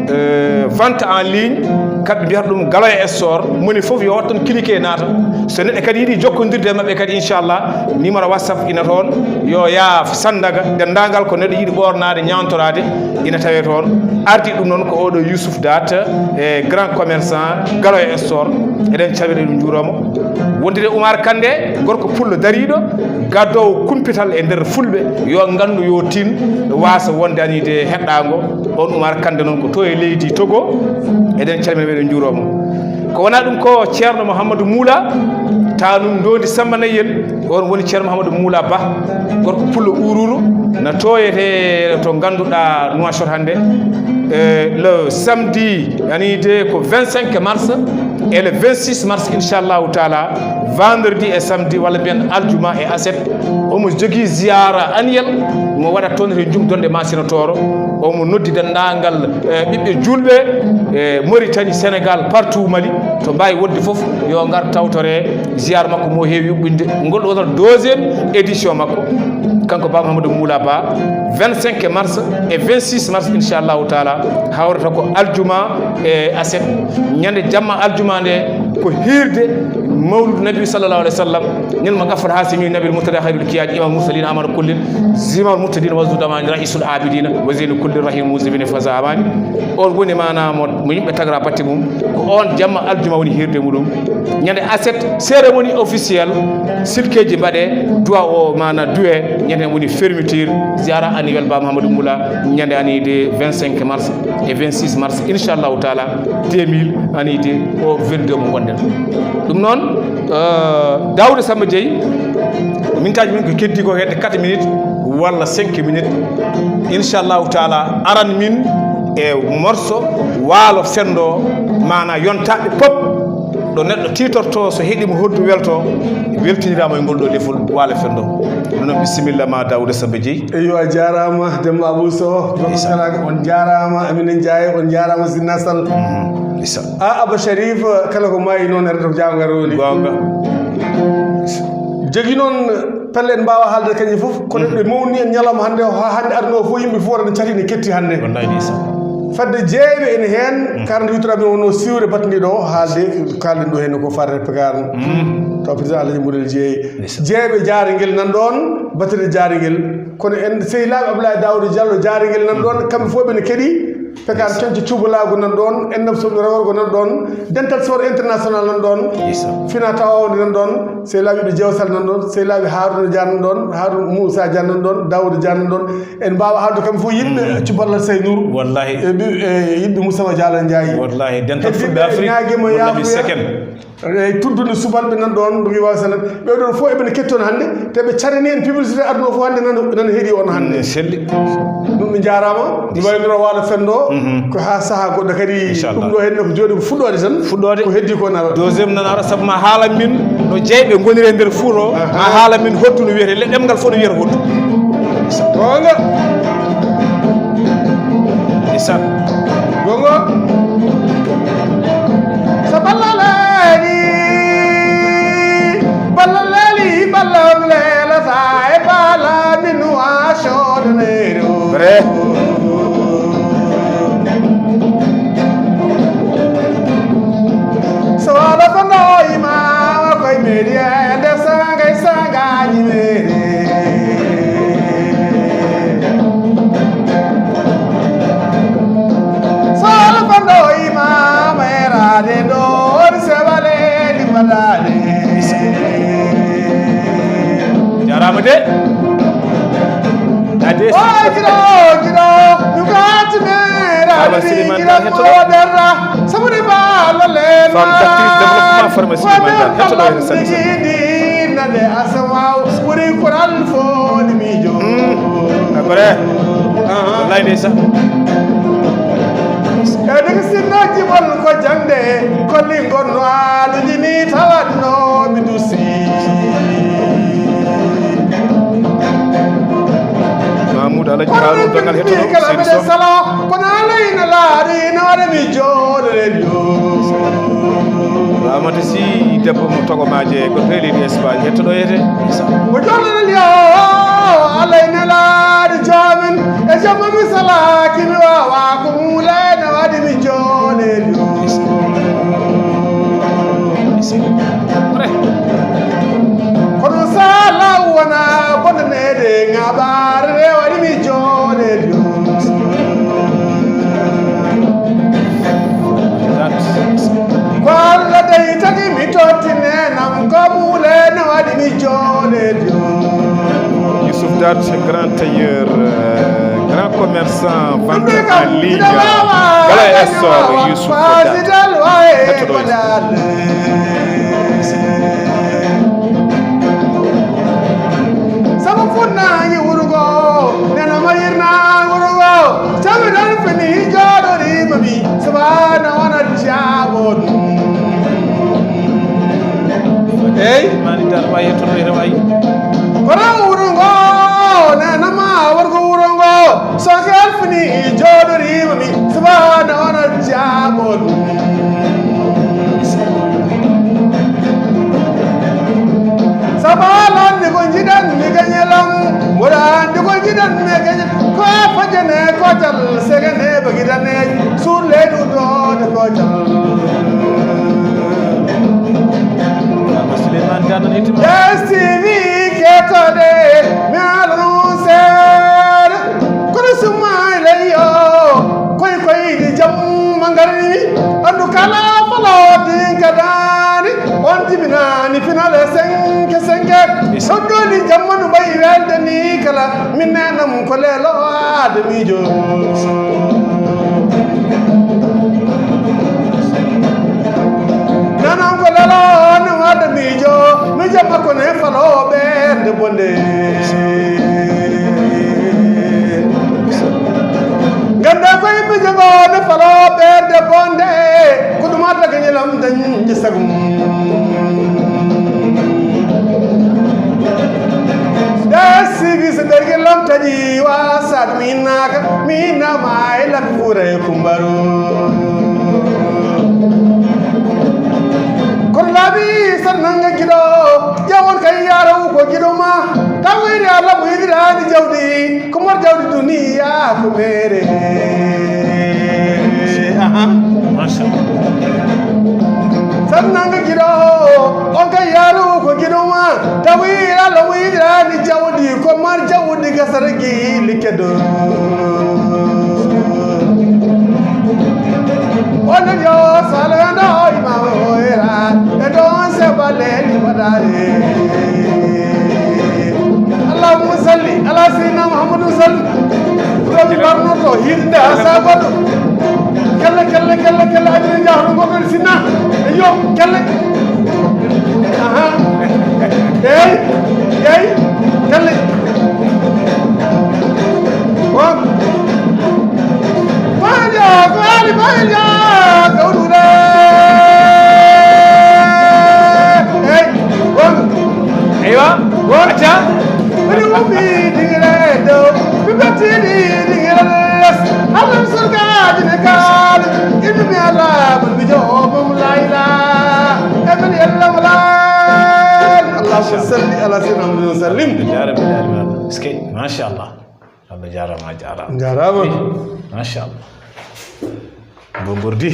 eh, vente en ligne, kamɓe mbiyata ɗum Galoya Store. Moni fof yo waɗ toon cliquer naata. So neɗɗo kadi yiɗi jokkondirde e maɓɓe kadi, inchallah, numéro WhatsApp ina toon. Yo yaa Sandaga, denndaangal ko neɗɗo yiɗi ɓoornaade, ñaantoraade, ina tawee toon. Ardi ɗum noon ko oɗo Youssouf Dat, e grand commerçant Galoya Store. Eɗen calmina, eɗen njuuroo mo. Wondude Oumar Kandé, gorko pullo dariiɗo, gadoowo kumpital e nder fulɓe, yo nganndu, yo tin, waasa wonde aniide heɗɗaango. On Oumar Kandé noon ko to e leydi Togo. Eɗen calmina, eɗen njuuroo mo. Ko wonaa ɗum ko Ceerno Mouhamadou Moula, taanum Ndoondi Samba Nayel, on woni Ceerno Mouhamadou Moula Ba, gorko pullo uururu, na tooyete to ngannduɗaa Nouakchott hannde. Eh, le samedi, aniide ko vingt-cinq mars, e le vingt-six mars, inchallahu taala, vendredi e samedi, walla mbiyen aljuma e aset, omo jogii ziyaara annuel mo waɗata toon to Jum Donde Masina Tooro. Omo noddi denndaangal, eh, ɓiɓɓe juulɓe, eh, Mauritanie, Sénégal, partout Mali, to mbaawi wonde fof, yo ngar tawtore ziyaara makko mo heewi yuɓɓinde. Ngol wonata deuxième édition makko, kanko Ba Mahamadou Moula Ba, vingt-cinq mars e vingt-six mars, inchallahu taala, hawrata ko aljuma e aset. Ñande jamma aljuma nde ko hiirde Mawludu Nabi sallallahu alaihi wasallam, nil ma gafar hasimi nabil mutada khairul kiyad imam mursalin amar kullin zimam murtadin wa zudamani ra'isul abidina wa zainu kulli rahim muzibin faza amani. On woni mana mo mo yimɓe tagra batte mum. Ko on jamma aljuma woni hirde muɗum. Ñande aset cérémonie officielle, silkeji mbaɗe, duwa o mana duwe, ñande woni fermeture ziara annuel ba Mahamadou Moula, ñande ani de vingt-cinq mars et vingt-six mars, inchallahu taala, deux mille ani de o vingt-deux mo gonɗen. Ɗum noon, euh, Daouda Samba Dieye, mintaji min ko keddi ko hedde quatre minutes walla cinq minutes. Inchallahu taala, aran min e morso waalo fendo, mana yontaɓe pop, ɗo neɗɗo titorto so heɗimo hoddu welto. Weltinirama e ngol ɗo lefol waalo fendo. Ɗum noon, bisimilla ma Daouda Samba Dieye. Eyyo, a jarama Demba Abou Sow. Ndeysaan. On jarama, Amina Ndiaye, on jarama Zinna Sall. Mhm. Ndeysaan. A Abba Sharif, kala ko mayi noon e reto jawngal roni. Gonga. Jogi noon pelle en mbawa haalde kañum fof, kono ɓe mawni en ñalawma hannde o, ha hannde aduna o fof yimɓe fof waɗa no cati ne ketti hannde. Wallahi ndeysaan. Fadde jeeyɓe ene heen, quarante-huit heures aɓe wonno siwre batndiɗo o haalde, kalɗen ɗo heen ko fare pekar. Taw président Alaji Mboɗel Jeey. Ndeysaan. Jeeyɓe jaare ngel nan ɗon, batterie jaare ngel. Kono en sehilaaɓe Abdoulaye Daouda Diallo jaare ngel nan ɗon, kamɓe fof ɓene keɗi. Pekar Ndeysaan. Coñco cubalaagu nan ɗon, en nam soɓe reworgo nan ɗon, dental sport international nan ɗon. Ndeysaan. Fina tawawde nan ɗon, sehilaaɓe ɓe Jewsal nan ɗon, sehilaaɓe Haruna Dia nan ɗon, Haruna Moussa Dia nan ɗon, Daouda Dia nan ɗon. En mbawa haalde kamɓe fof yimɓe cubalal Seynour. Wallahi. E ɓi-, e yimɓe Moustapha Diallo Ndiaye. Wallahi, dental heddiɓe fulɓe Afrique, ñaagima wallahi, yaafuya. Seken. Eyi, tuddude subalɓe nan ɗon, ɗum wawa salat. Ɓe ɗon fof eɓe ketton hannde, te ɓe carani en publicité aduna o fof hannde nan, nan heɗi on hannde. Mm, selli. Ɗum ɓe jarama, mi waynoro waalo fendo, ko ha saaha goɗɗo kadi. Inchallah. Ɗum ɗo henne ko jooɗi ko fuɗɗode tan. Fuɗɗode. Ko heddi ko nara. Deuxième nan ara, sabu ma haala min no jeeyɓe ngoniri e nder fuuro, ma haala min hoddu no wiyete, le ɗemngal fof no wiyata hoddu. Gonga. Ndeysaan. Gonga. So ballal leeli, ballal leeli, ballam leelata e baala min wa coodaneyro. Vrai. So wala ko no imaama koye meɗi e nder sangay sangaji meɗi. So wala ko no imaama e raade ɗo woni sewaleɗi mbaɗaɗe. Jarama de. Ade. Oy, giɗo, giɗo, mi gati mera, Farmasi mi Limantar giɗo hettoɗo. Ko derra, sabu ni ba lalle. Femme d'actrice développement Farmasi Limantar hettoɗo hen sani sani. Nade asamaw, ɓuri kural foni mijo. Mm. Après. Aha. Wallahi ndeysaan. E daga sinno jibol ko jangde, ko lingol no aluji ni tawatno mi dusi. Mahmoud Alaji Harun Dangal hettoɗo, Seydi Sow. Sala, kono alayna laari no waɗa mi jooɗo radio. Ramata si debbo mo togo maaje goɗɗo e leydi Espagne hettoɗo yete. Ko jooɗo radio, alayna laari joomin, e jamma mi salaki mi wawa ko muulay no waɗi mi jooɗo radio. Kono sala wona bonanede ŋaɓare waɗi mi jooɗe dow. Ko Allah dey tagi mi tottine nam ko muule no waɗi mi jooɗe dow. Youssouf Dat, grand tailleur, euh, grand commerçant, vendeur en ligne. Kala e essor Youssouf Dat. Hettoɗo e sabu funnaange wuro ngo, nena mo yirna wuro ngo, sabu ɗon fini jooɗoriima mi, subhaana wona jaabon. Eyi. Mani tan wayi hettoɗo e wayi. Kono wuro ngo, nena ma worgo wuro ngo, so ko alfini jooɗoriima mi, subhaana wona jaabon. Sabu aɗa anndi ko njiɗanmi gañelam, mboɗo anndi ko njiɗanmi gañe, ko fojjane kotal, segane bagidane, sulle ɗuɗoɗe kotal. Ɓe man gandon itti ma. Destivi ketode mi alanu seeɗa. Kono summa leyyo koy koyɗi jamma garmi. Andu kala falo din kadani. On jibinani finale senke senke. Soddoni jamma no mbayi welde ni kala. Min nenam ko lelo adamijo. Nanon ko lelo no adamijo. Mi jamma ko ne falo ɓerde bonde. Ganda ko yimɓe jogo ne falo ɓerde bonde. Ko ɗum adda gañelam dañde sagum. Nde sibi so ɓerge lam taƴi wasat mi innaka mi innama e labbi fuura e kumbaru. Kono laabi sat nanga giɗo ƴewon kay yaraw ko giɗo ma. Taw wayri allah mo yiɗirani jawdi. Ko mor jawdi duniya ko mere. Aha. Masha Allah. Sannanga giɗo on kay yaru ko giɗo ma. Tawi allah mo yiɗirani jawdi ko mar jawdi gasargi likedo. Onon yo salwendo imam hoyra e don se baleli badare. Allahumma salli ala sayyidina Muhammadin sallim. Roɓi barnoto hirde ha sagoɗo. Kelle kelle kelle kelle adina jahano goɗɗo sinna. Yo kelle. Aha. Ey ey kelle. Bon. Baja ko ali baja gawdude. Ey bon. Eywa. Bon. Acca. Woni wumbi dingire dow. Bibatini dingire les. Alam surga dine kal. Ibn mi ala man bi jo mum la ila. Ibn yalla wala. Allahumma salli ala sayyidina Muhammad wa sallim. Ya rabbil alamin. Ski. Masha Allah. Allah jarama jarama. Jarama. Masha Allah. Bongordi.